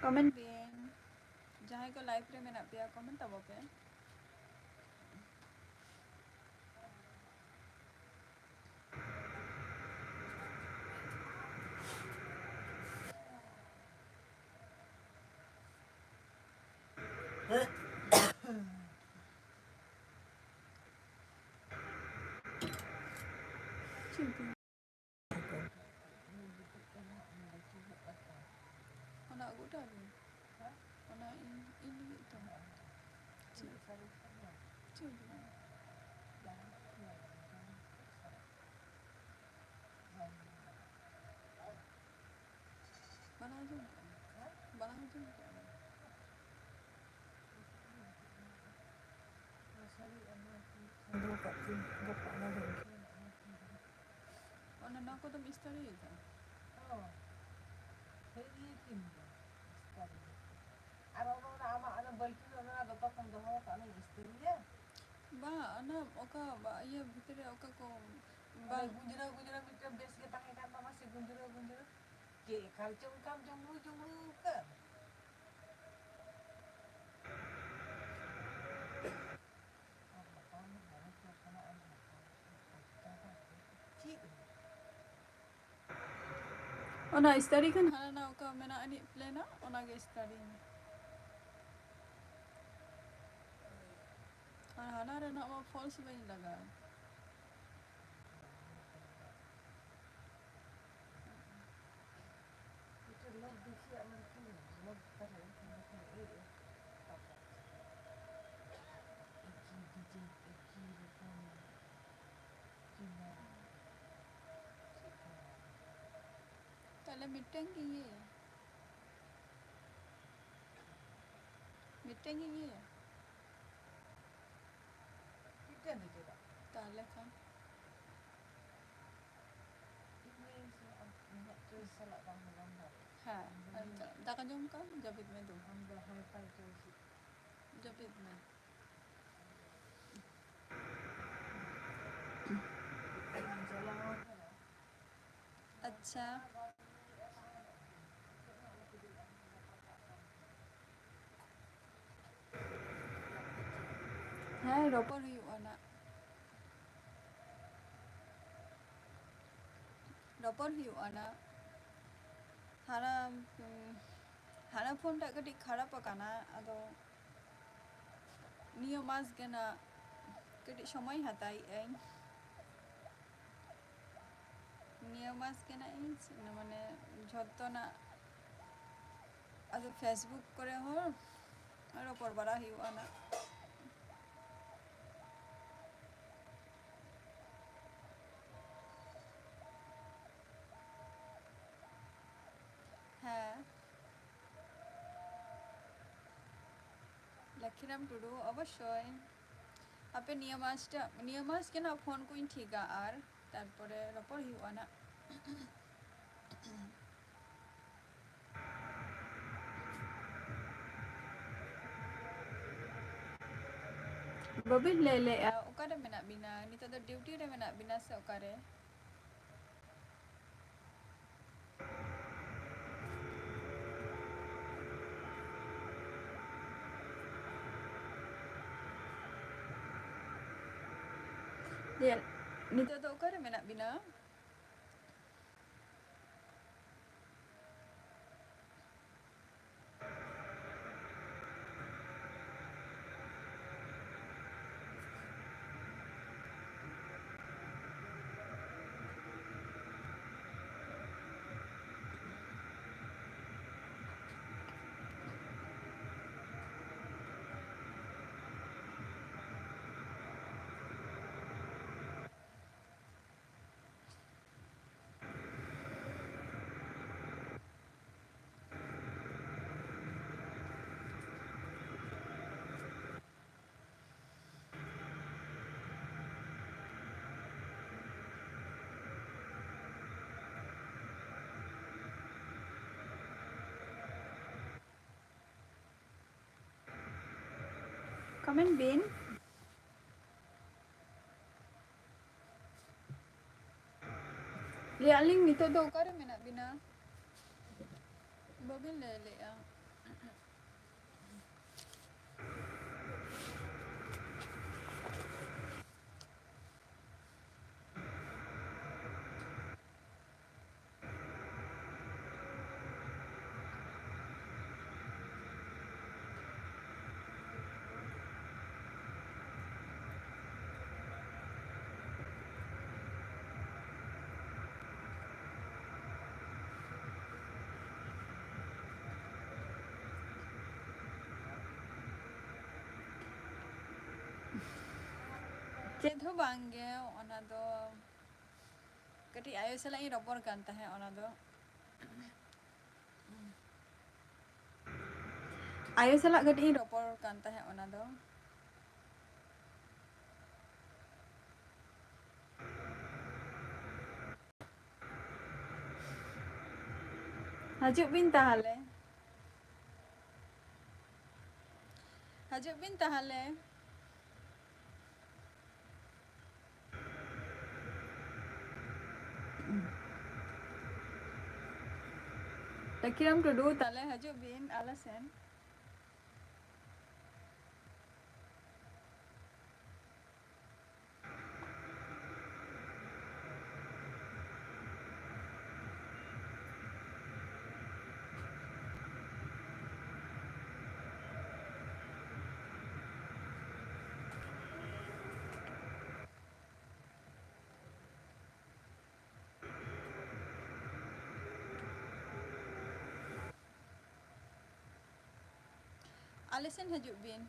ᱠᱚᱢᱮᱱᱴ ᱵᱤᱱ᱾ ᱡᱟᱦᱟᱸᱭ ᱠᱚ ᱞᱟᱭᱤᱵᱷ ᱨᱮ ᱢᱮᱱᱟᱜ ᱯᱮᱭᱟ, ᱠᱚᱢᱮᱱᱴ ᱛᱟᱵᱚ ᱯᱮ᱾ ᱚᱱᱟ ᱟᱹᱜᱩ ᱦᱚᱴᱚ ᱟᱹᱞᱤᱧ᱾ ᱚᱱᱟ ᱤᱧ, ᱤᱧ ᱞᱟᱹᱜᱤᱫ ᱛᱚ᱾ ᱪᱮᱫ? ᱪᱮᱫ ᱟᱹᱜᱩ? ᱵᱟᱞᱟᱝ ᱟᱸᱡᱚᱢ ᱠᱟᱜᱼᱟ᱾ ᱵᱟᱞᱟᱝ ᱟᱸᱡᱚᱢ ᱠᱟᱜᱼᱟ᱾ ᱚᱱᱟ ᱱᱚᱣᱟ ᱠᱚᱫᱚᱢ ᱤᱥᱛᱟᱨᱤ ᱟᱠᱟᱫᱟ? ᱦᱚᱸ᱾ ᱦᱮᱡ ᱤᱭᱟᱹ ᱠᱤᱱ ᱜᱮ ᱤᱥᱛᱟᱨᱤ᱾ ᱟᱨ ᱚᱱᱟ, ᱚᱱᱟ ᱟᱢᱟᱜ ᱚᱱᱟ ᱵᱟᱹᱞᱴᱤ ᱨᱮ ᱚᱱᱟ ᱫᱚᱛᱚ ᱠᱚᱢ ᱫᱚᱦᱚ ᱟᱠᱟᱫ, ᱚᱱᱟᱧ ᱤᱥᱛᱟᱨᱤᱭᱟ? ᱵᱟᱝ, ᱚᱱᱟ ᱚᱠᱟ ᱵᱟ-, ᱤᱭᱟᱹ ᱵᱷᱤᱛᱨᱤ ᱨᱮ ᱚᱠᱟ ᱠᱚ ᱚᱱᱟ ᱵᱟᱝ ᱜᱩᱸᱡᱨᱟᱹ ᱜᱩᱸᱡᱨᱟᱹ ᱢᱤᱫᱴᱮᱱ ᱵᱮᱥ ᱜᱮ ᱛᱟᱦᱮᱸ ᱠᱟᱱ ᱛᱟᱢᱟ ᱥᱮ, ᱜᱩᱸᱡᱨᱟᱹ ᱜᱩᱸᱡᱨᱟᱹ? ᱪᱮᱫ ᱮᱠᱟᱞ ᱪᱚ ᱚᱱᱠᱟᱢ ᱡᱩᱢᱲᱩ ᱡᱩᱢᱲᱩ ᱟᱠᱟᱫ? ᱟᱨ ᱢᱤᱫᱴᱟᱝ ᱦᱚᱨᱚᱜ ᱡᱚ ᱠᱟᱱᱟ, ᱟᱨ ᱢᱤᱫᱴᱟᱝ ᱪᱮᱫ? ᱚᱱᱟ ᱤᱥᱛᱟᱨᱤ ᱠᱷᱟᱱ ᱦᱟᱱᱟ ᱱᱟ ᱚᱠᱟ ᱢᱮᱱᱟᱜ ᱟᱹᱱᱤᱡ ᱯᱞᱮᱱᱟᱜ, ᱚᱱᱟᱜᱮ ᱤᱥᱛᱟᱨᱤ ᱢᱮ᱾ ᱟᱨ ᱦᱟᱱᱟ ᱨᱮᱱᱟᱜ ᱢᱟ ᱯᱷᱚᱞᱥ ᱵᱟᱹᱧ ᱞᱟᱜᱟᱣ᱾ ᱢᱤᱫᱴᱮᱱ ᱞᱳᱠ ᱫᱩᱥᱤᱭᱟᱜ ᱢᱮᱱᱠᱷᱟᱱ ᱞᱳᱠ ᱛᱟᱦᱮᱸ ᱞᱮᱱᱠᱷᱟᱱ ᱫᱚᱠᱚ ᱞᱟᱹᱭᱮᱜᱼᱟ, ᱯᱟᱯᱟ᱾ ᱮᱠᱤ ᱰᱤᱡᱟᱭᱤᱱ, ᱮᱠᱤ ᱨᱚᱠᱚᱢ ᱪᱤᱱᱦᱟᱹ᱾ ᱛᱟᱦᱞᱮ ᱢᱤᱫᱴᱟᱝ ᱜᱮ ᱤᱭᱟᱹᱭᱟ, ᱢᱤᱫᱴᱟᱝ ᱜᱮ ᱤᱭᱟᱹᱭᱟ᱾ ᱢᱤᱫᱴᱟᱝ ᱜᱮ ᱪᱮᱫᱟᱜ? ᱛᱟᱦᱞᱮ ᱠᱷᱟᱱ ᱤᱧ ᱥᱟᱞᱟᱜ ᱟᱢ ᱤᱧᱟᱹᱜ ᱪᱚᱭᱮᱥ ᱥᱟᱞᱟᱜ ᱵᱟᱝ ᱦᱚᱸ ᱵᱟᱢ ᱫᱟᱲᱮᱭᱟᱜᱼᱟ᱾ ᱦᱮᱸ, ᱟᱢ ᱫᱚ ᱟᱪᱪᱷᱟ, ᱢᱤᱫ ᱫᱟᱠᱟ ᱡᱚᱢ ᱠᱟᱜ ᱟᱢ, ᱡᱟᱹᱯᱤᱫ ᱢᱮ ᱫᱩ᱾ ᱟᱢ ᱫᱚ ᱦᱟᱭ ᱯᱷᱟᱭ ᱪᱚᱭᱮᱥ᱾ ᱡᱟᱹᱯᱤᱫ ᱢᱮ᱾ ᱟᱪᱪᱷᱟ᱾ ᱦᱮᱸ, ᱨᱚᱯᱚᱲ ᱦᱩᱭᱩᱜᱼᱟ ᱱᱟᱜ᱾ ᱨᱚᱯᱚᱲ ᱦᱩᱭᱩᱜᱼᱟ ᱱᱟᱜ᱾ ᱦᱟᱱᱟ, ᱩᱸ, ᱦᱟᱱᱟ ᱯᱷᱳᱱ ᱴᱟᱜ ᱠᱟᱹᱴᱤᱡ ᱠᱷᱟᱨᱟᱯ ᱟᱠᱟᱱᱟ, ᱟᱫᱚ ᱱᱤᱭᱟᱹ ᱢᱟᱥ ᱜᱮ ᱱᱟᱜ ᱠᱟᱹᱴᱤᱡ ᱥᱚᱢᱚᱭ ᱦᱟᱛᱟᱣᱮᱫ ᱟᱹᱧ᱾ ᱱᱤᱭᱟᱹ ᱢᱟᱥ ᱜᱮ ᱱᱟᱜ ᱤᱧ, ᱢᱟᱱᱮ, ᱡᱷᱚᱛᱚᱱᱟᱜ, ᱟᱫᱚ Facebook ᱠᱚᱨᱮ ᱦᱚᱸ ᱨᱚᱯᱚᱲ ᱵᱟᱲᱟ ᱦᱩᱭᱩᱜᱼᱟ ᱱᱟᱜ᱾ ᱦᱮᱸ, ᱞᱚᱠᱠᱷᱤᱨᱟᱢ ᱴᱩᱰᱩ, ᱚᱵᱚᱥᱥᱳᱭ᱾ ᱟᱯᱮ ᱱᱤᱭᱟᱹ ᱢᱟᱥᱴᱟ-, ᱱᱤᱭᱟᱹ ᱢᱟᱥ ᱜᱮ ᱱᱟᱜ ᱯᱷᱳᱱ ᱠᱚᱧ ᱴᱷᱤᱠᱟ, ᱟᱨ ᱛᱟᱨᱯᱚᱨᱮ ᱨᱚᱯᱚᱲ ᱦᱩᱭᱩᱜᱼᱟ ᱱᱟᱜ᱾ ᱵᱟᱹᱵᱤᱱ ᱞᱟᱹᱭ ᱞᱮᱜᱼᱟ, ᱚᱠᱟᱨᱮ ᱢᱮᱱᱟᱜ ᱵᱤᱱᱟ? ᱱᱤᱛᱚᱜ ᱫᱚ ᱰᱤᱭᱩᱴᱤ ᱨᱮ ᱢᱮᱱᱟᱜ ᱵᱤᱱᱟ ᱥᱮ ᱚᱠᱟᱨᱮ? ᱪᱮᱫ? ᱱᱤᱛᱚᱜ ᱫᱚ ᱚᱠᱟᱨᱮ ᱢᱮᱱᱟᱜ ᱵᱤᱱᱟ? ᱠᱚᱢᱮᱱᱴ ᱵᱤᱱ᱾ ᱞᱟᱹᱭ ᱟᱹᱞᱤᱧ, ᱱᱤᱛᱚᱜ ᱫᱚ ᱚᱠᱟᱨᱮ ᱢᱮᱱᱟᱜ ᱵᱤᱱᱟ? ᱵᱟᱹᱵᱤᱱ ᱞᱟᱹᱭ ᱞᱮᱜᱼᱟ᱾ ᱪᱮᱫ ᱦᱚᱸ ᱵᱟᱝ ᱜᱮ, ᱚᱱᱟ ᱫᱚ ᱠᱟᱹᱴᱤᱡ ᱟᱭᱳ ᱥᱟᱞᱟᱜ ᱤᱧ ᱨᱚᱯᱚᱲ ᱠᱟᱱ ᱛᱟᱦᱮᱸᱫ, ᱚᱱᱟ ᱫᱚ ᱟᱭᱳ ᱥᱟᱞᱟᱜ ᱠᱟᱹᱴᱤᱡ ᱤᱧ ᱨᱚᱯᱚᱲ ᱠᱟᱱ ᱛᱟᱦᱮᱸᱫ, ᱚᱱᱟ ᱫᱚ᱾ ᱦᱤᱡᱩᱜ ᱵᱤᱱ ᱛᱟᱦᱚᱞᱮ, ᱦᱤᱡᱩᱜ ᱵᱤᱱ ᱛᱟᱦᱚᱞᱮ᱾ ᱞᱟᱹᱠᱷᱤᱨᱟᱢ ᱴᱩᱰᱩ, ᱛᱟᱦᱚᱞᱮ ᱦᱤᱡᱩᱜ ᱵᱤᱱ ᱟᱞᱮ ᱥᱮᱱ᱾ ᱟᱞᱮ ᱥᱮᱱ ᱦᱤᱡᱩᱜ ᱵᱤᱱ᱾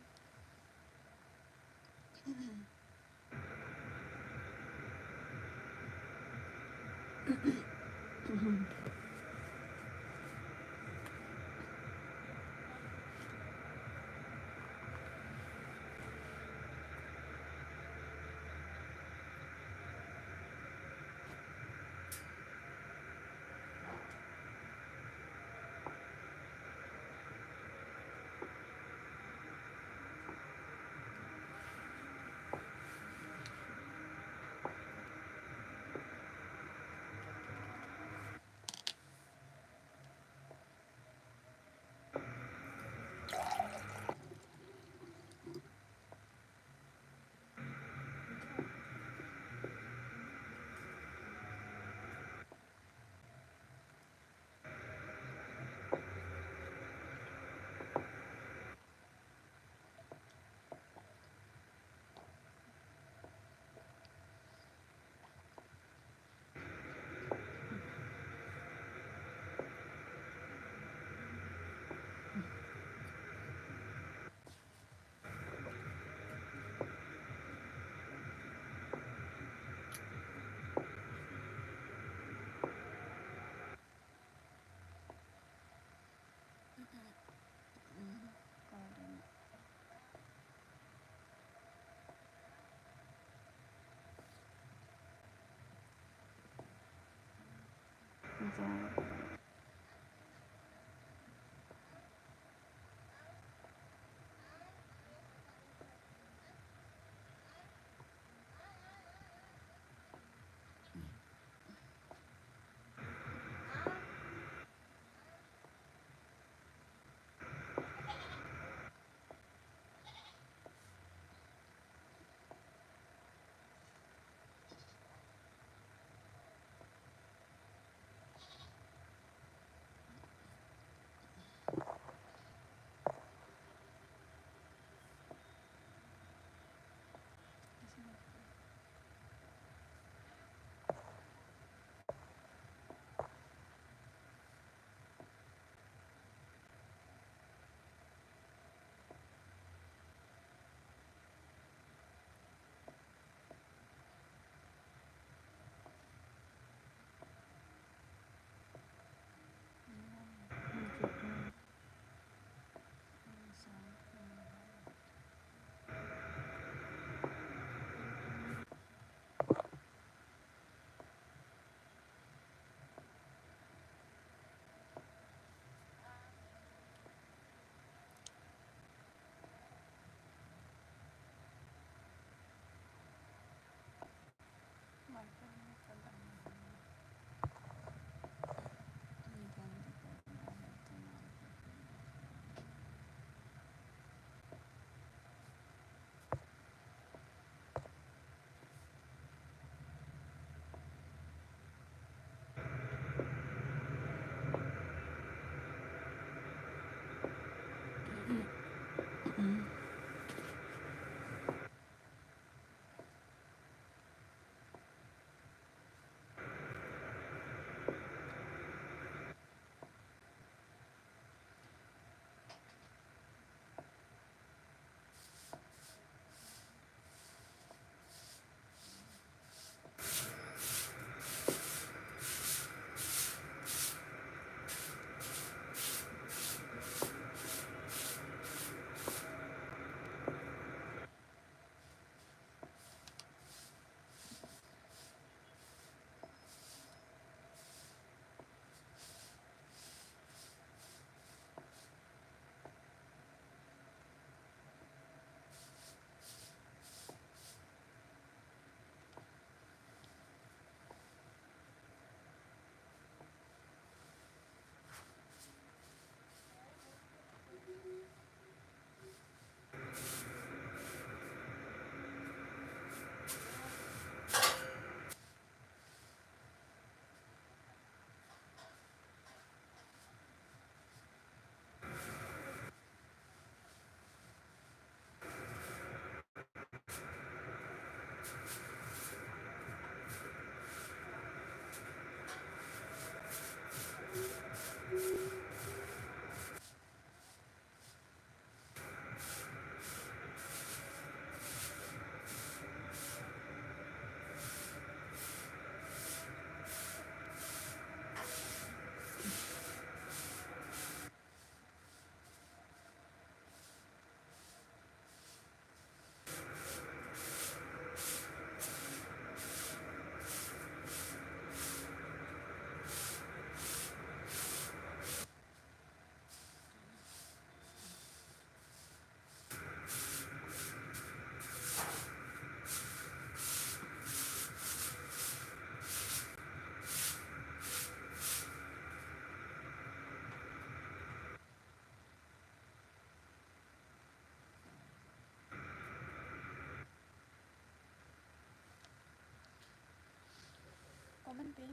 ᱢᱮᱱᱛᱮ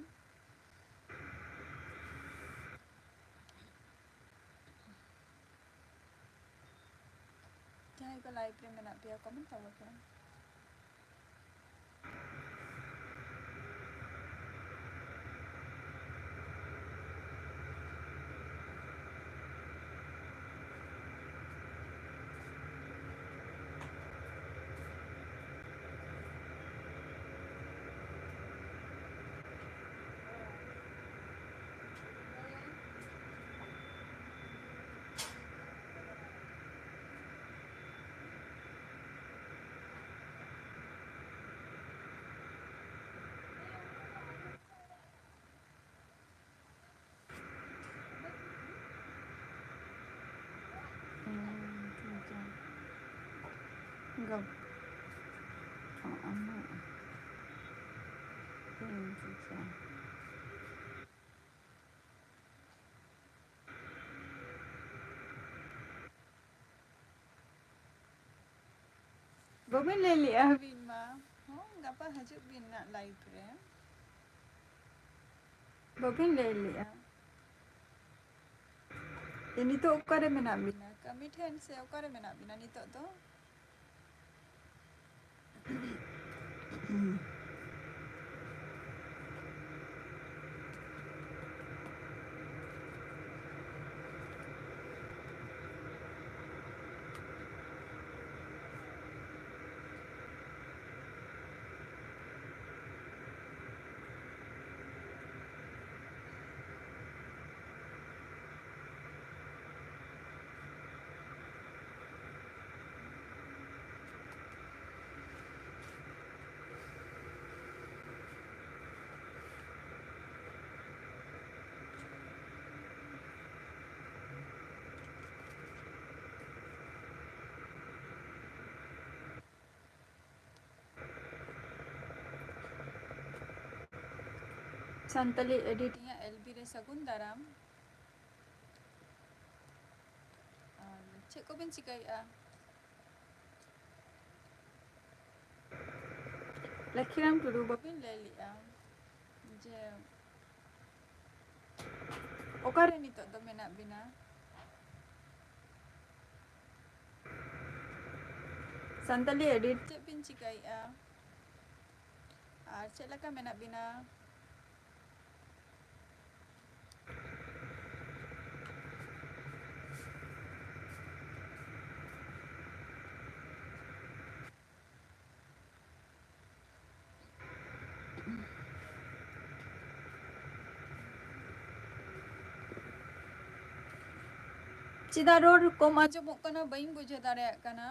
ᱡᱟᱦᱟᱸᱭ ᱠᱚ live ᱨᱮ ᱢᱮᱱᱟᱜ ᱯᱮᱭᱟ, comment ᱛᱟᱵᱚ ᱯᱮ᱾ ᱵᱟᱹᱵᱤᱱ ᱞᱟᱹᱭ ᱞᱮᱜᱼᱟ ᱟᱹᱵᱤᱱ ᱢᱟ᱾ ᱦᱚᱸ, ᱜᱟᱯᱟ ᱦᱤᱡᱩᱜ ᱵᱤᱱ ᱱᱟᱜ live ᱨᱮ᱾ ᱵᱟᱹᱵᱤᱱ ᱞᱟᱹᱭ ᱞᱮᱜᱼᱟ᱾ ᱮ, ᱱᱤᱛᱚᱜ ᱚᱠᱟᱨᱮ ᱢᱮᱱᱟᱜ ᱵᱤᱱᱟ? ᱠᱟᱹᱢᱤ ᱴᱷᱮᱱ ᱥᱮ ᱚᱠᱟᱨᱮ ᱢᱮᱱᱟᱜ ᱵᱤᱱᱟ ᱱᱤᱛᱚᱜ ᱫᱚ? ᱥᱟᱱᱛᱟᱞᱤ editing ᱟᱜ L B ᱨᱮ ᱥᱟᱹᱜᱩᱱ ᱫᱟᱨᱟᱢ᱾ ᱟᱨ ᱪᱮᱫ ᱠᱚᱵᱤᱱ ᱪᱤᱠᱟᱹᱭᱮᱫᱼᱟ? ᱞᱟᱹᱠᱷᱤᱨᱟᱢ ᱴᱩᱰᱩ, ᱵᱟᱹᱵᱤᱱ ᱞᱟᱹᱭ ᱞᱮᱜᱼᱟ᱾ ᱡᱮ ᱚᱠᱟᱨᱮ ᱱᱤᱛᱚᱜ ᱫᱚ ᱢᱮᱱᱟᱜ ᱵᱤᱱᱟ? ᱥᱟᱱᱛᱟᱞᱤ ᱮᱰᱤᱴ ᱪᱮᱫ ᱵᱤᱱ ᱪᱤᱠᱟᱹᱭᱮᱫᱼᱟ? ᱟᱨ ᱪᱮᱫ ᱞᱮᱠᱟ ᱢᱮᱱᱟᱜ ᱵᱤᱱᱟ? ᱪᱮᱫᱟᱜ ᱨᱚᱲ ᱠᱚᱢ ᱟᱸᱡᱚᱢᱚᱜ ᱠᱟᱱᱟ, ᱵᱟᱹᱧ ᱵᱩᱡᱷᱟᱹᱣ ᱫᱟᱲᱮᱭᱟᱜ ᱠᱟᱱᱟ᱾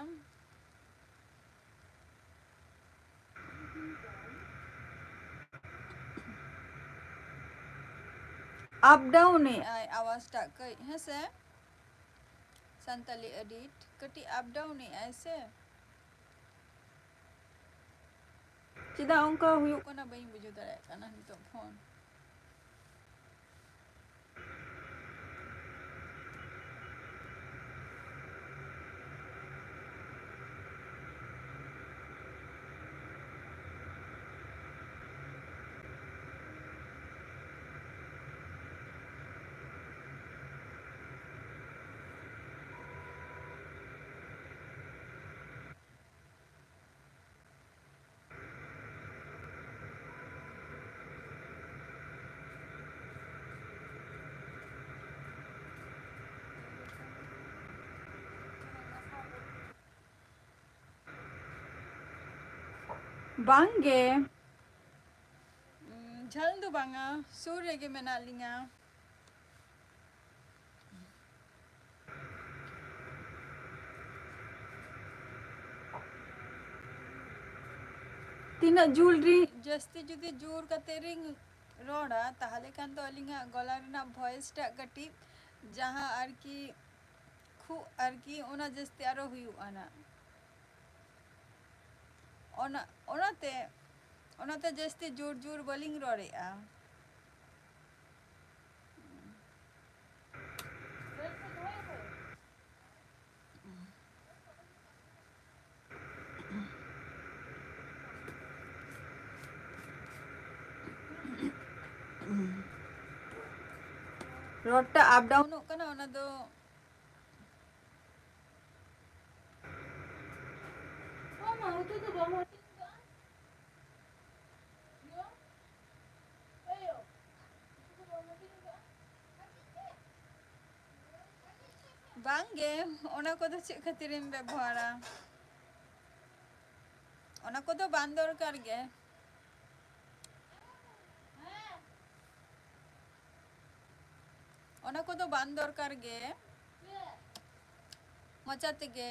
ᱟᱯ ᱰᱟᱣᱩᱱ ᱮᱜᱼᱟᱭ ᱟᱣᱟᱡᱽ ᱴᱟᱜ ᱠᱟᱹᱡ, ᱦᱮᱸ ᱥᱮ? ᱥᱟᱱᱛᱟᱞᱤ ᱮᱰᱤᱴ ᱠᱟᱹᱴᱤᱡ ᱟᱯ ᱰᱟᱣᱩᱱ ᱮᱜᱼᱟᱭ ᱥᱮ? ᱪᱮᱫᱟᱜ ᱚᱱᱠᱟ ᱦᱩᱭᱩᱜ ᱠᱟᱱᱟ, ᱵᱟᱹᱧ ᱵᱩᱡᱷᱟᱹᱣ ᱫᱟᱲᱮᱭᱟᱜ ᱠᱟᱱᱟ ᱱᱤᱛᱚᱜ ᱯᱷᱳᱱ᱾ ᱵᱟᱝ ᱜᱮ᱾ ᱩᱸ, ᱡᱷᱟᱹᱞ ᱫᱚ ᱵᱟᱝᱟ, ᱥᱩᱨ ᱨᱮᱜᱮ ᱢᱮᱱᱟᱜ ᱞᱤᱧᱟ᱾ ᱛᱤᱱᱟᱹᱜ ᱡᱳᱨ ᱨᱤ-, ᱡᱟᱹᱥᱛᱤ ᱡᱩᱫᱤ ᱡᱳᱨ ᱠᱟᱛᱮ ᱨᱤᱧ ᱨᱚᱲᱟ, ᱛᱟᱦᱚᱞᱮ ᱠᱷᱟᱱ ᱫᱚ ᱟᱹᱞᱤᱧᱟᱜ ᱜᱚᱞᱟ ᱨᱮᱱᱟᱜ ᱵᱷᱚᱭᱮᱥ ᱴᱟᱜ ᱠᱟᱹᱴᱤᱡ ᱡᱟᱦᱟᱸ ᱟᱨᱠᱤ ᱠᱷᱩᱜ ᱟᱨᱠᱤ ᱚᱱᱟ ᱡᱟᱹᱥᱛᱤ ᱟᱨᱚ ᱦᱩᱭᱩᱜᱼᱟ ᱱᱟᱜ᱾ ᱚᱱᱟ, ᱚᱱᱟᱛᱮ, ᱚᱱᱟᱛᱮ ᱡᱟᱹᱥᱛᱤ ᱡᱳᱨ ᱡᱳᱨ ᱵᱟᱹᱞᱤᱧ ᱨᱚᱲᱮᱜᱼᱟ᱾ ᱨᱚᱲᱴᱟ ᱟᱯ ᱰᱟᱣᱩᱱᱚᱜ ᱠᱟᱱᱟ, ᱚᱱᱟ ᱫᱚ᱾ ᱚ ᱢᱟ, ᱩᱛᱩ ᱫᱚ ᱵᱟᱢ ᱦᱟᱹᱴᱤᱧ ᱠᱟᱜᱼᱟ᱾ ᱭᱳ, ᱮᱭᱳ, ᱩᱛᱩ ᱫᱚ ᱵᱟᱢ ᱦᱟᱹᱴᱤᱧ ᱠᱟᱜᱼᱟ᱾ ᱵᱟᱝ ᱜᱮ, ᱚᱱᱟ ᱠᱚᱫᱚ ᱪᱮᱫ ᱠᱷᱟᱹᱛᱤᱨᱤᱧ ᱵᱮᱵᱚᱦᱟᱨᱟ? ᱚᱱᱟ ᱠᱚᱫᱚ ᱵᱟᱝ ᱫᱚᱨᱠᱟᱨ ᱜᱮ᱾ ᱚᱱᱟ ᱠᱚᱫᱚ ᱵᱟᱝ ᱫᱚᱨᱠᱟᱨ ᱜᱮ᱾ ᱢᱚᱪᱟ ᱛᱮᱜᱮ᱾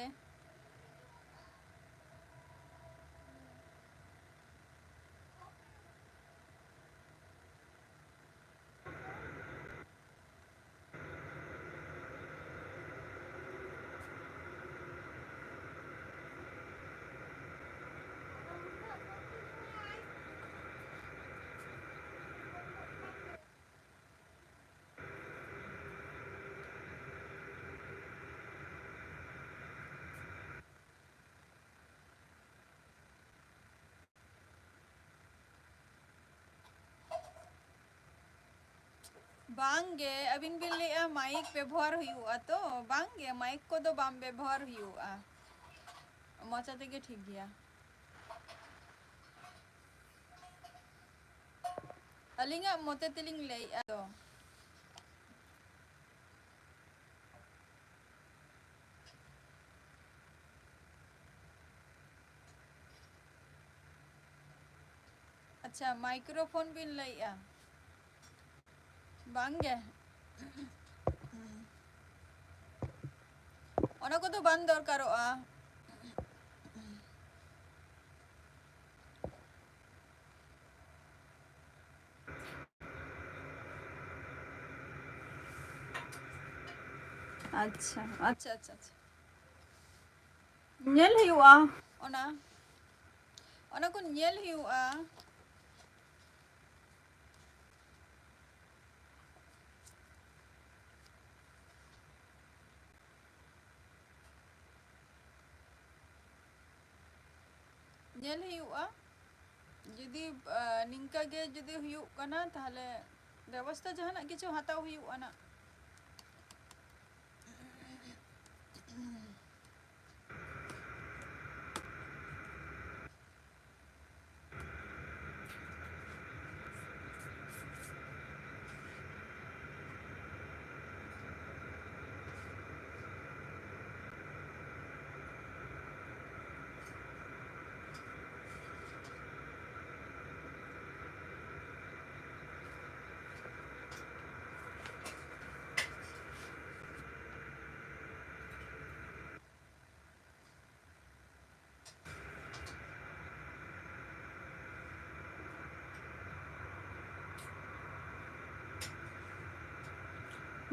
ᱵᱟᱝ ᱜᱮ, ᱟᱹᱵᱤᱱ ᱵᱤᱱ ᱞᱟᱹᱭᱮᱜᱼᱟ ᱢᱟᱭᱤᱠ ᱵᱮᱵᱚᱦᱟᱨ ᱦᱩᱭᱩᱜᱼᱟ ᱛᱚ? ᱵᱟᱝ ᱜᱮ, ᱢᱟᱭᱤᱠ ᱠᱚᱫᱚ ᱵᱟᱝ ᱵᱮᱵᱚᱦᱟᱨ ᱦᱩᱭᱩᱜᱼᱟ, ᱢᱚᱪᱟ ᱛᱮᱜᱮ ᱴᱷᱤᱠ ᱜᱮᱭᱟ᱾ ᱟᱹᱞᱤᱧᱟᱜ ᱢᱚᱛᱮ ᱛᱮᱞᱤᱧ ᱞᱟᱹᱭᱮᱜᱼᱟ ᱛᱚ᱾ ᱟᱪᱪᱷᱟ, ᱢᱟᱭᱠᱨᱳᱯᱷᱳᱱ ᱵᱤᱱ ᱞᱟᱹᱭᱮᱜᱼᱟ? ᱵᱟᱝ ᱜᱮ, ᱚᱱᱟ ᱠᱚᱫᱚ ᱵᱟᱝ ᱫᱚᱨᱠᱟᱨᱚᱜᱼᱟ᱾ ᱟᱪᱪᱷᱟ, ᱟᱪᱪᱷᱟ, ᱟᱪᱪᱷᱟ, ᱟᱪᱪᱷᱟ᱾ ᱧᱮᱞ ᱦᱩᱭᱩᱜᱼᱟ᱾ ᱚᱱᱟ, ᱚᱱᱟ ᱠᱚ ᱧᱮᱞ ᱦᱩᱭᱩᱜᱼᱟ᱾ ᱧᱮᱞ ᱦᱩᱭᱩᱜᱼᱟ᱾ ᱡᱩᱫᱤ, ᱟ, ᱱᱤᱝᱠᱟᱹ ᱜᱮ ᱡᱩᱫᱤ ᱦᱩᱭᱩᱜ ᱠᱟᱱᱟ, ᱛᱟᱦᱞᱮ ᱵᱮᱵᱚᱥᱛᱷᱟ ᱡᱟᱦᱟᱱᱟᱜ ᱠᱤᱪᱷᱩ ᱦᱟᱛᱟᱣ ᱦᱩᱭᱩᱜᱼᱟ ᱱᱟᱜ᱾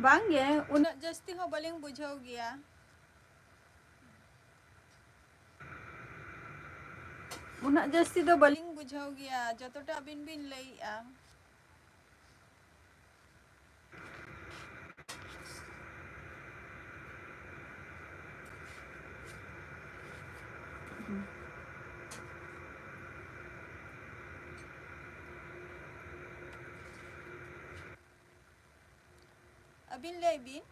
ᱵᱟᱝᱜᱮ, ᱩᱱᱟᱹᱜ ᱡᱟᱹᱥᱛᱤ ᱦᱚᱸ ᱵᱟᱹᱞᱤᱧ ᱵᱩᱡᱷᱟᱹᱣ ᱜᱮᱭᱟ᱾ ᱩᱱᱟᱹᱜ ᱡᱟᱹᱥᱛᱤ ᱫᱚ ᱵᱟᱹᱞᱤᱧ ᱵᱩᱡᱷᱟᱹᱣ ᱜᱮᱭᱟ, ᱡᱚᱛᱚᱴᱟ ᱟᱹᱵᱤᱱ ᱵᱤᱱ ᱞᱟᱹᱭᱮᱜᱼᱟ᱾ ᱟᱹᱵᱤᱱ ᱞᱟᱹᱭ ᱵᱤᱱ᱾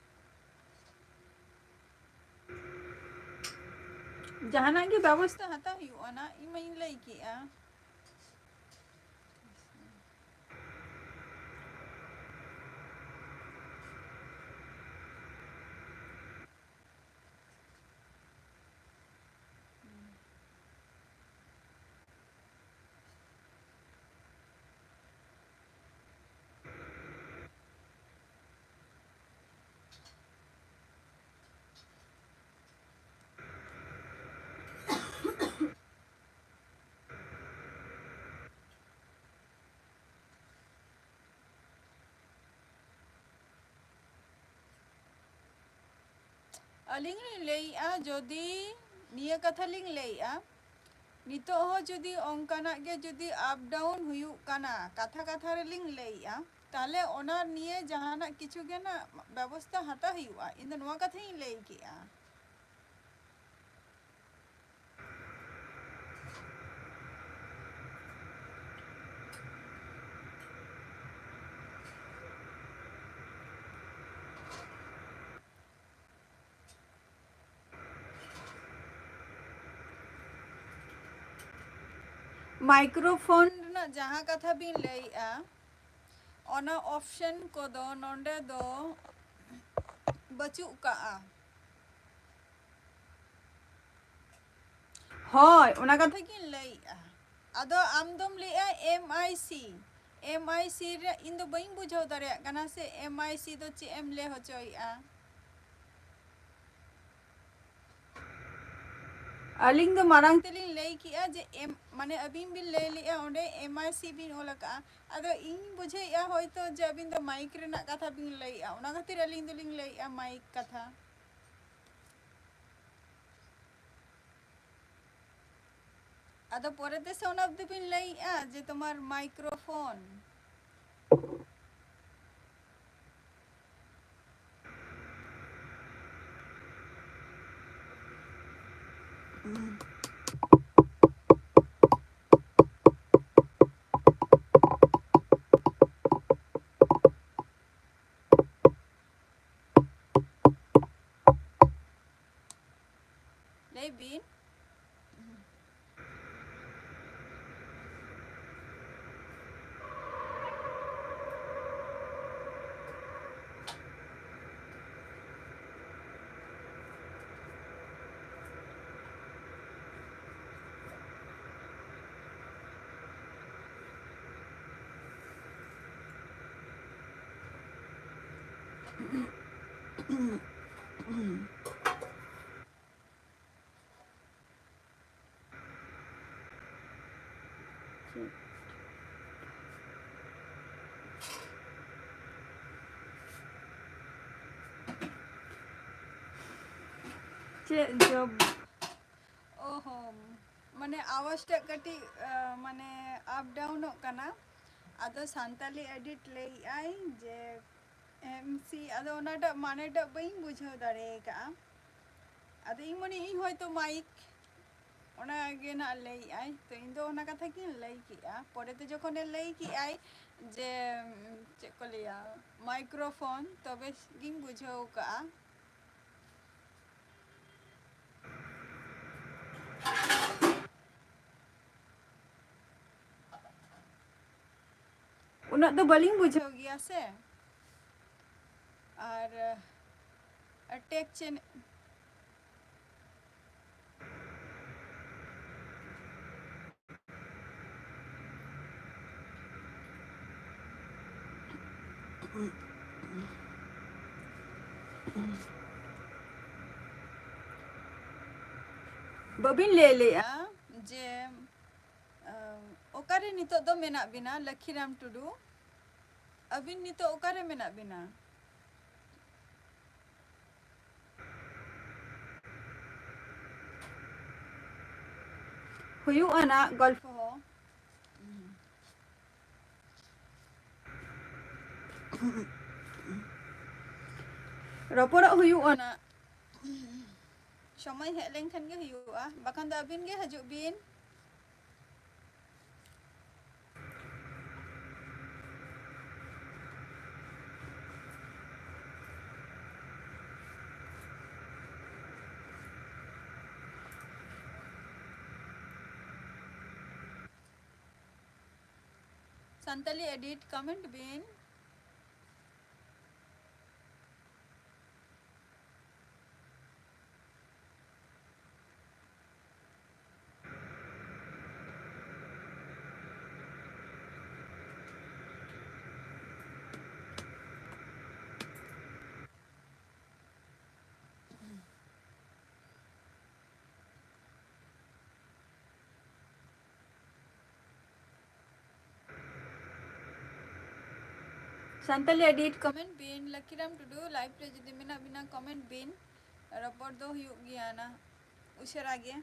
ᱡᱟᱦᱟᱱᱟᱜ ᱜᱮ ᱵᱮᱵᱚᱥᱛᱷᱟ ᱦᱟᱛᱟᱣ ᱦᱩᱭᱩᱜᱼᱟ ᱱᱟ, ᱤᱧ ᱢᱟᱧ ᱞᱟᱹᱭ ᱠᱮᱜᱼᱟ᱾ ᱟᱹᱞᱤᱧ ᱞᱤᱧ ᱞᱟᱹᱭᱮᱜᱼᱟ, ᱡᱩᱫᱤ ᱱᱤᱭᱟᱹ ᱠᱟᱛᱷᱟ ᱞᱤᱧ ᱞᱟᱹᱭᱮᱜᱼᱟ, ᱱᱤᱛᱚᱜ ᱦᱚᱸ ᱡᱩᱫᱤ ᱚᱱᱠᱟᱱᱟᱜ ᱜᱮ ᱡᱩᱫᱤ up down ᱦᱩᱭᱩᱜ ᱠᱟᱱᱟ, ᱠᱟᱛᱷᱟ ᱠᱟᱛᱷᱟ ᱨᱮᱞᱤᱧ ᱞᱟᱹᱭᱮᱜᱼᱟ, ᱛᱟᱦᱞᱮ ᱚᱱᱟ ᱱᱤᱭᱮ ᱡᱟᱦᱟᱱᱟᱜ ᱠᱤᱪᱷᱩ ᱜᱮ ᱱᱟᱜ ᱵᱮᱵᱚᱥᱛᱷᱟ ᱦᱟᱛᱟᱣ ᱦᱩᱭᱩᱜᱼᱟ᱾ ᱤᱧ ᱫᱚ ᱱᱚᱣᱟ ᱠᱟᱛᱷᱟᱧ ᱞᱟᱹᱭ ᱠᱮᱜᱼᱟ᱾ ᱢᱟᱭᱠᱨᱳᱯᱷᱳᱱ ᱨᱮᱱᱟᱜ ᱡᱟᱦᱟᱸ ᱠᱟᱛᱷᱟ ᱵᱤᱱ ᱞᱟᱹᱭᱮᱜᱼᱟ, ᱚᱱᱟ ᱚᱯᱥᱮᱱ ᱠᱚᱫᱚ ᱱᱚᱰᱮ ᱫᱚ ᱵᱟᱹᱪᱩᱜ ᱠᱟᱜᱼᱟ᱾ ᱦᱳᱭ, ᱚᱱᱟ ᱠᱟᱛᱷᱟ ᱜᱤᱧ ᱞᱟᱹᱭᱮᱜᱼᱟ᱾ ᱟᱫᱚ ᱟᱢ ᱫᱚᱢ ᱞᱟᱹᱭᱮᱜᱼᱟ ᱮᱢ ᱟᱭ ᱥᱤ᱾ ᱮᱢ ᱟᱭ ᱥᱤ ᱨᱮ ᱤᱧ ᱫᱚ ᱵᱟᱹᱧ ᱵᱩᱡᱷᱟᱹᱣ ᱫᱟᱲᱮᱭᱟᱜ ᱠᱟᱱᱟ ᱥᱮ ᱮᱢ ᱟᱭ ᱥᱤ ᱫᱚ ᱪᱮᱫ ᱮᱢ ᱞᱟᱹᱭ ᱦᱚᱪᱚᱭᱮᱜᱼᱟ᱾ ᱟᱹᱞᱤᱧ ᱫᱚ ᱢᱟᱲᱟᱝ ᱛᱮᱞᱤᱧ ᱞᱟᱹᱭ ᱠᱮᱜᱼᱟ ᱡᱮ ᱮᱢ, ᱢᱟᱱᱮ ᱟᱹᱵᱤᱱ ᱵᱤᱱ ᱞᱟᱹᱭ ᱞᱮᱜᱼᱟ ᱚᱸᱰᱮ ᱮᱢ ᱟᱭ ᱥᱤ ᱵᱤᱱ ᱚᱞ ᱟᱠᱟᱜᱼᱟ᱾ ᱟᱫᱚ ᱤᱧ ᱵᱩᱡᱷᱟᱹᱣᱮᱜᱼᱟ ᱦᱚᱭᱛᱳ ᱡᱮ ᱟᱹᱵᱤᱱ ᱫᱚ ᱢᱟᱭᱤᱠ ᱨᱮᱱᱟᱜ ᱠᱟᱛᱷᱟ ᱵᱤᱱ ᱞᱟᱹᱭᱮᱜᱼᱟ, ᱚᱱᱟ ᱠᱷᱟᱹᱛᱤᱨ ᱟᱹᱞᱤᱧ ᱫᱚᱞᱤᱧ ᱞᱟᱹᱭᱮᱜᱼᱟ ᱢᱟᱭᱤᱠ ᱠᱟᱛᱷᱟ᱾ ᱟᱫᱚ ᱯᱚᱨᱮᱛᱮ ᱥᱮ ᱚᱱᱟ ᱫᱚᱵᱤᱱ ᱞᱟᱹᱭᱮᱜᱼᱟ ᱡᱮ ᱛᱳᱢᱟᱨ ᱢᱟᱭᱠᱨᱳᱯᱷᱳᱱ᱾ ᱞᱟᱹᱭ ᱵᱤᱱ᱾ ᱪᱮᱫ ᱡᱚᱵ? ᱚ ᱦᱚᱸ, ᱢᱟᱱᱮ ᱟᱣᱟᱡᱽ ᱴᱟᱜ ᱠᱟᱹᱴᱤᱡ, ᱟ, ᱢᱟᱱᱮ ᱟᱯ ᱰᱟᱣᱩᱱᱚᱜ ᱠᱟᱱᱟ᱾ ᱟᱫᱚ ᱥᱟᱱᱛᱟᱞᱤ ᱮᱰᱤᱴ ᱞᱟᱹᱭᱮᱜᱼᱟᱭ ᱡᱮ ᱮᱢ ᱥᱤ, ᱟᱫᱚ ᱚᱱᱟᱴᱟᱜ ᱢᱟᱱᱮᱴᱟᱜ ᱵᱟᱹᱧ ᱵᱩᱡᱷᱟᱹᱣ ᱫᱟᱲᱮ ᱟᱠᱟᱜᱼᱟ᱾ ᱟᱫᱚ ᱤᱧ ᱢᱚᱱᱮ ᱤᱧ ᱦᱚᱭᱛᱳ ᱢᱟᱭᱤᱠ, ᱚᱱᱟ ᱜᱮ ᱱᱟᱜ ᱞᱟᱹᱭᱮᱜᱼᱟᱭ᱾ ᱛᱚ ᱤᱧ ᱫᱚ ᱚᱱᱟ ᱠᱟᱛᱷᱟ ᱜᱤᱧ ᱞᱟᱹᱭ ᱠᱮᱜᱼᱟ᱾ ᱯᱚᱨᱮᱛᱮ ᱡᱚᱠᱷᱚᱱᱮ ᱞᱟᱹᱭ ᱠᱮᱜᱼᱟᱭ ᱡᱮ, ᱪᱮᱫ ᱠᱚ ᱞᱟᱹᱭᱟ, ᱢᱟᱭᱠᱨᱳᱯᱷᱳᱱ, ᱛᱚᱵᱮ ᱜᱤᱧ ᱵᱩᱡᱷᱟᱹᱣ ᱠᱟᱜᱼᱟ᱾ ᱩᱱᱟᱹᱜ ᱫᱚ ᱵᱟᱹᱞᱤᱧ ᱵᱩᱡᱷᱟᱹᱣ ᱜᱮᱭᱟ ᱥᱮ᱾ ᱟᱨ, ᱟᱨ ᱴᱮᱠ ᱪᱮᱱ-, ᱵᱟᱹᱵᱤᱱ ᱞᱟᱹᱭ ᱞᱮᱜᱼᱟ ᱡᱮ, ᱟᱢ, ᱚᱠᱟᱨᱮ ᱱᱤᱛᱚᱜ ᱫᱚ ᱢᱮᱱᱟᱜ ᱵᱤᱱᱟ, ᱞᱟᱠᱷᱤᱨᱟᱢ ᱴᱩᱰᱩ? ᱟᱹᱵᱤᱱ ᱱᱤᱛᱚᱜ ᱚᱠᱟᱨᱮ ᱢᱮᱱᱟᱜ ᱵᱤᱱᱟ? ᱦᱩᱭᱩᱜᱼᱟ ᱱᱟᱜ ᱜᱚᱞᱯᱷᱚ ᱦᱚᱸ᱾ ᱨᱚᱯᱚᱲᱚᱜ ᱦᱩᱭᱩᱜᱼᱟ ᱱᱟᱜ᱾ ᱥᱚᱢᱚᱭ ᱦᱮᱡ ᱞᱮᱱᱠᱷᱟᱱ ᱜᱮ ᱦᱩᱭᱩᱜᱼᱟ, ᱵᱟᱠᱷᱟᱱ ᱫᱚ ᱟᱹᱵᱤᱱ ᱜᱮ ᱦᱤᱡᱩᱜ ᱵᱤᱱ᱾ ᱥᱟᱱᱛᱟᱞᱤ ᱮᱰᱤᱴ ᱠᱚᱢᱮᱱᱴ ᱵᱤᱱ᱾ ᱥᱟᱱᱛᱟᱞᱤ ᱮᱰᱤᱴ ᱠᱚᱢᱮᱱᱴ ᱵᱤᱱ᱾ ᱞᱟᱠᱤᱨᱟᱢ ᱴᱩᱰᱩ ᱞᱟᱭᱤᱵᱷ ᱨᱮ ᱡᱩᱫᱤ ᱢᱮᱱᱟᱜ ᱵᱤᱱᱟ, ᱠᱚᱢᱮᱱᱴ ᱵᱤᱱ᱾ ᱨᱚᱯᱚᱲ ᱫᱚ ᱦᱩᱭᱩᱜ ᱜᱮᱭᱟ ᱱᱟ ᱩᱥᱟᱹᱨᱟ ᱜᱮ᱾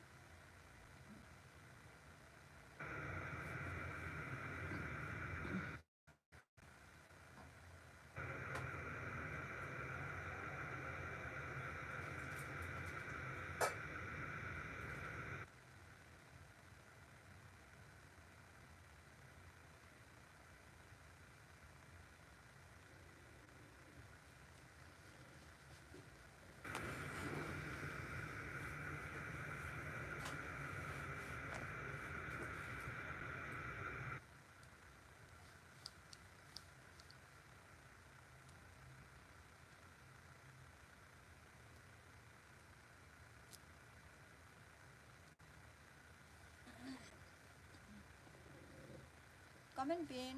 ᱢᱮᱱ ᱵᱤᱱ᱾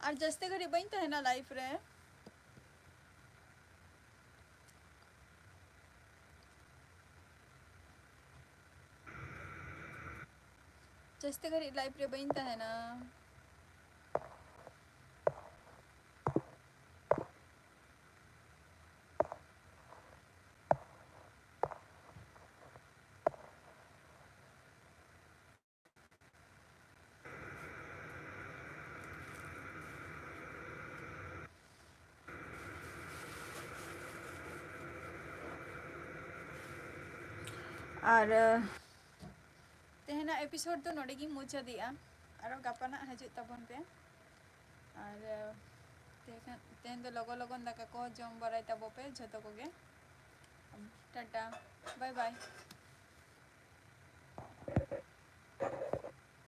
ᱟᱨ ᱡᱟᱹᱥᱛᱤ ᱜᱷᱟᱹᱲᱤᱡ ᱵᱟᱹᱧ ᱛᱟᱦᱮᱱᱟ live ᱨᱮ᱾ ᱡᱟᱹᱥᱛᱤ ᱜᱷᱟᱹᱲᱤᱡ live ᱨᱮ ᱵᱟᱹᱧ ᱛᱟᱦᱮᱱᱟ᱾ ᱟᱨ, ᱟᱸ, ᱛᱮᱦᱮᱧᱟᱜ episode ᱫᱚ ᱱᱚᱰᱮ ᱜᱤᱧ ᱢᱩᱪᱟᱹᱫᱮᱜᱼᱟ᱾ ᱟᱨᱚ ᱜᱟᱯᱟ ᱱᱟᱜ ᱦᱤᱡᱩᱜ ᱛᱟᱵᱚᱱ ᱯᱮ᱾ ᱟᱨ, ᱟᱸ, ᱛᱮᱦᱮᱧ, ᱛᱮᱦᱮᱧ ᱫᱚ ᱞᱚᱜᱚᱱ ᱞᱚᱜᱚᱱ ᱫᱟᱠᱟ ᱠᱚ ᱡᱚᱢ ᱵᱟᱲᱟᱭ ᱛᱟᱵᱚ ᱯᱮ ᱡᱷᱚᱛᱚ ᱠᱚᱜᱮ᱾ Tata, bye bye᱾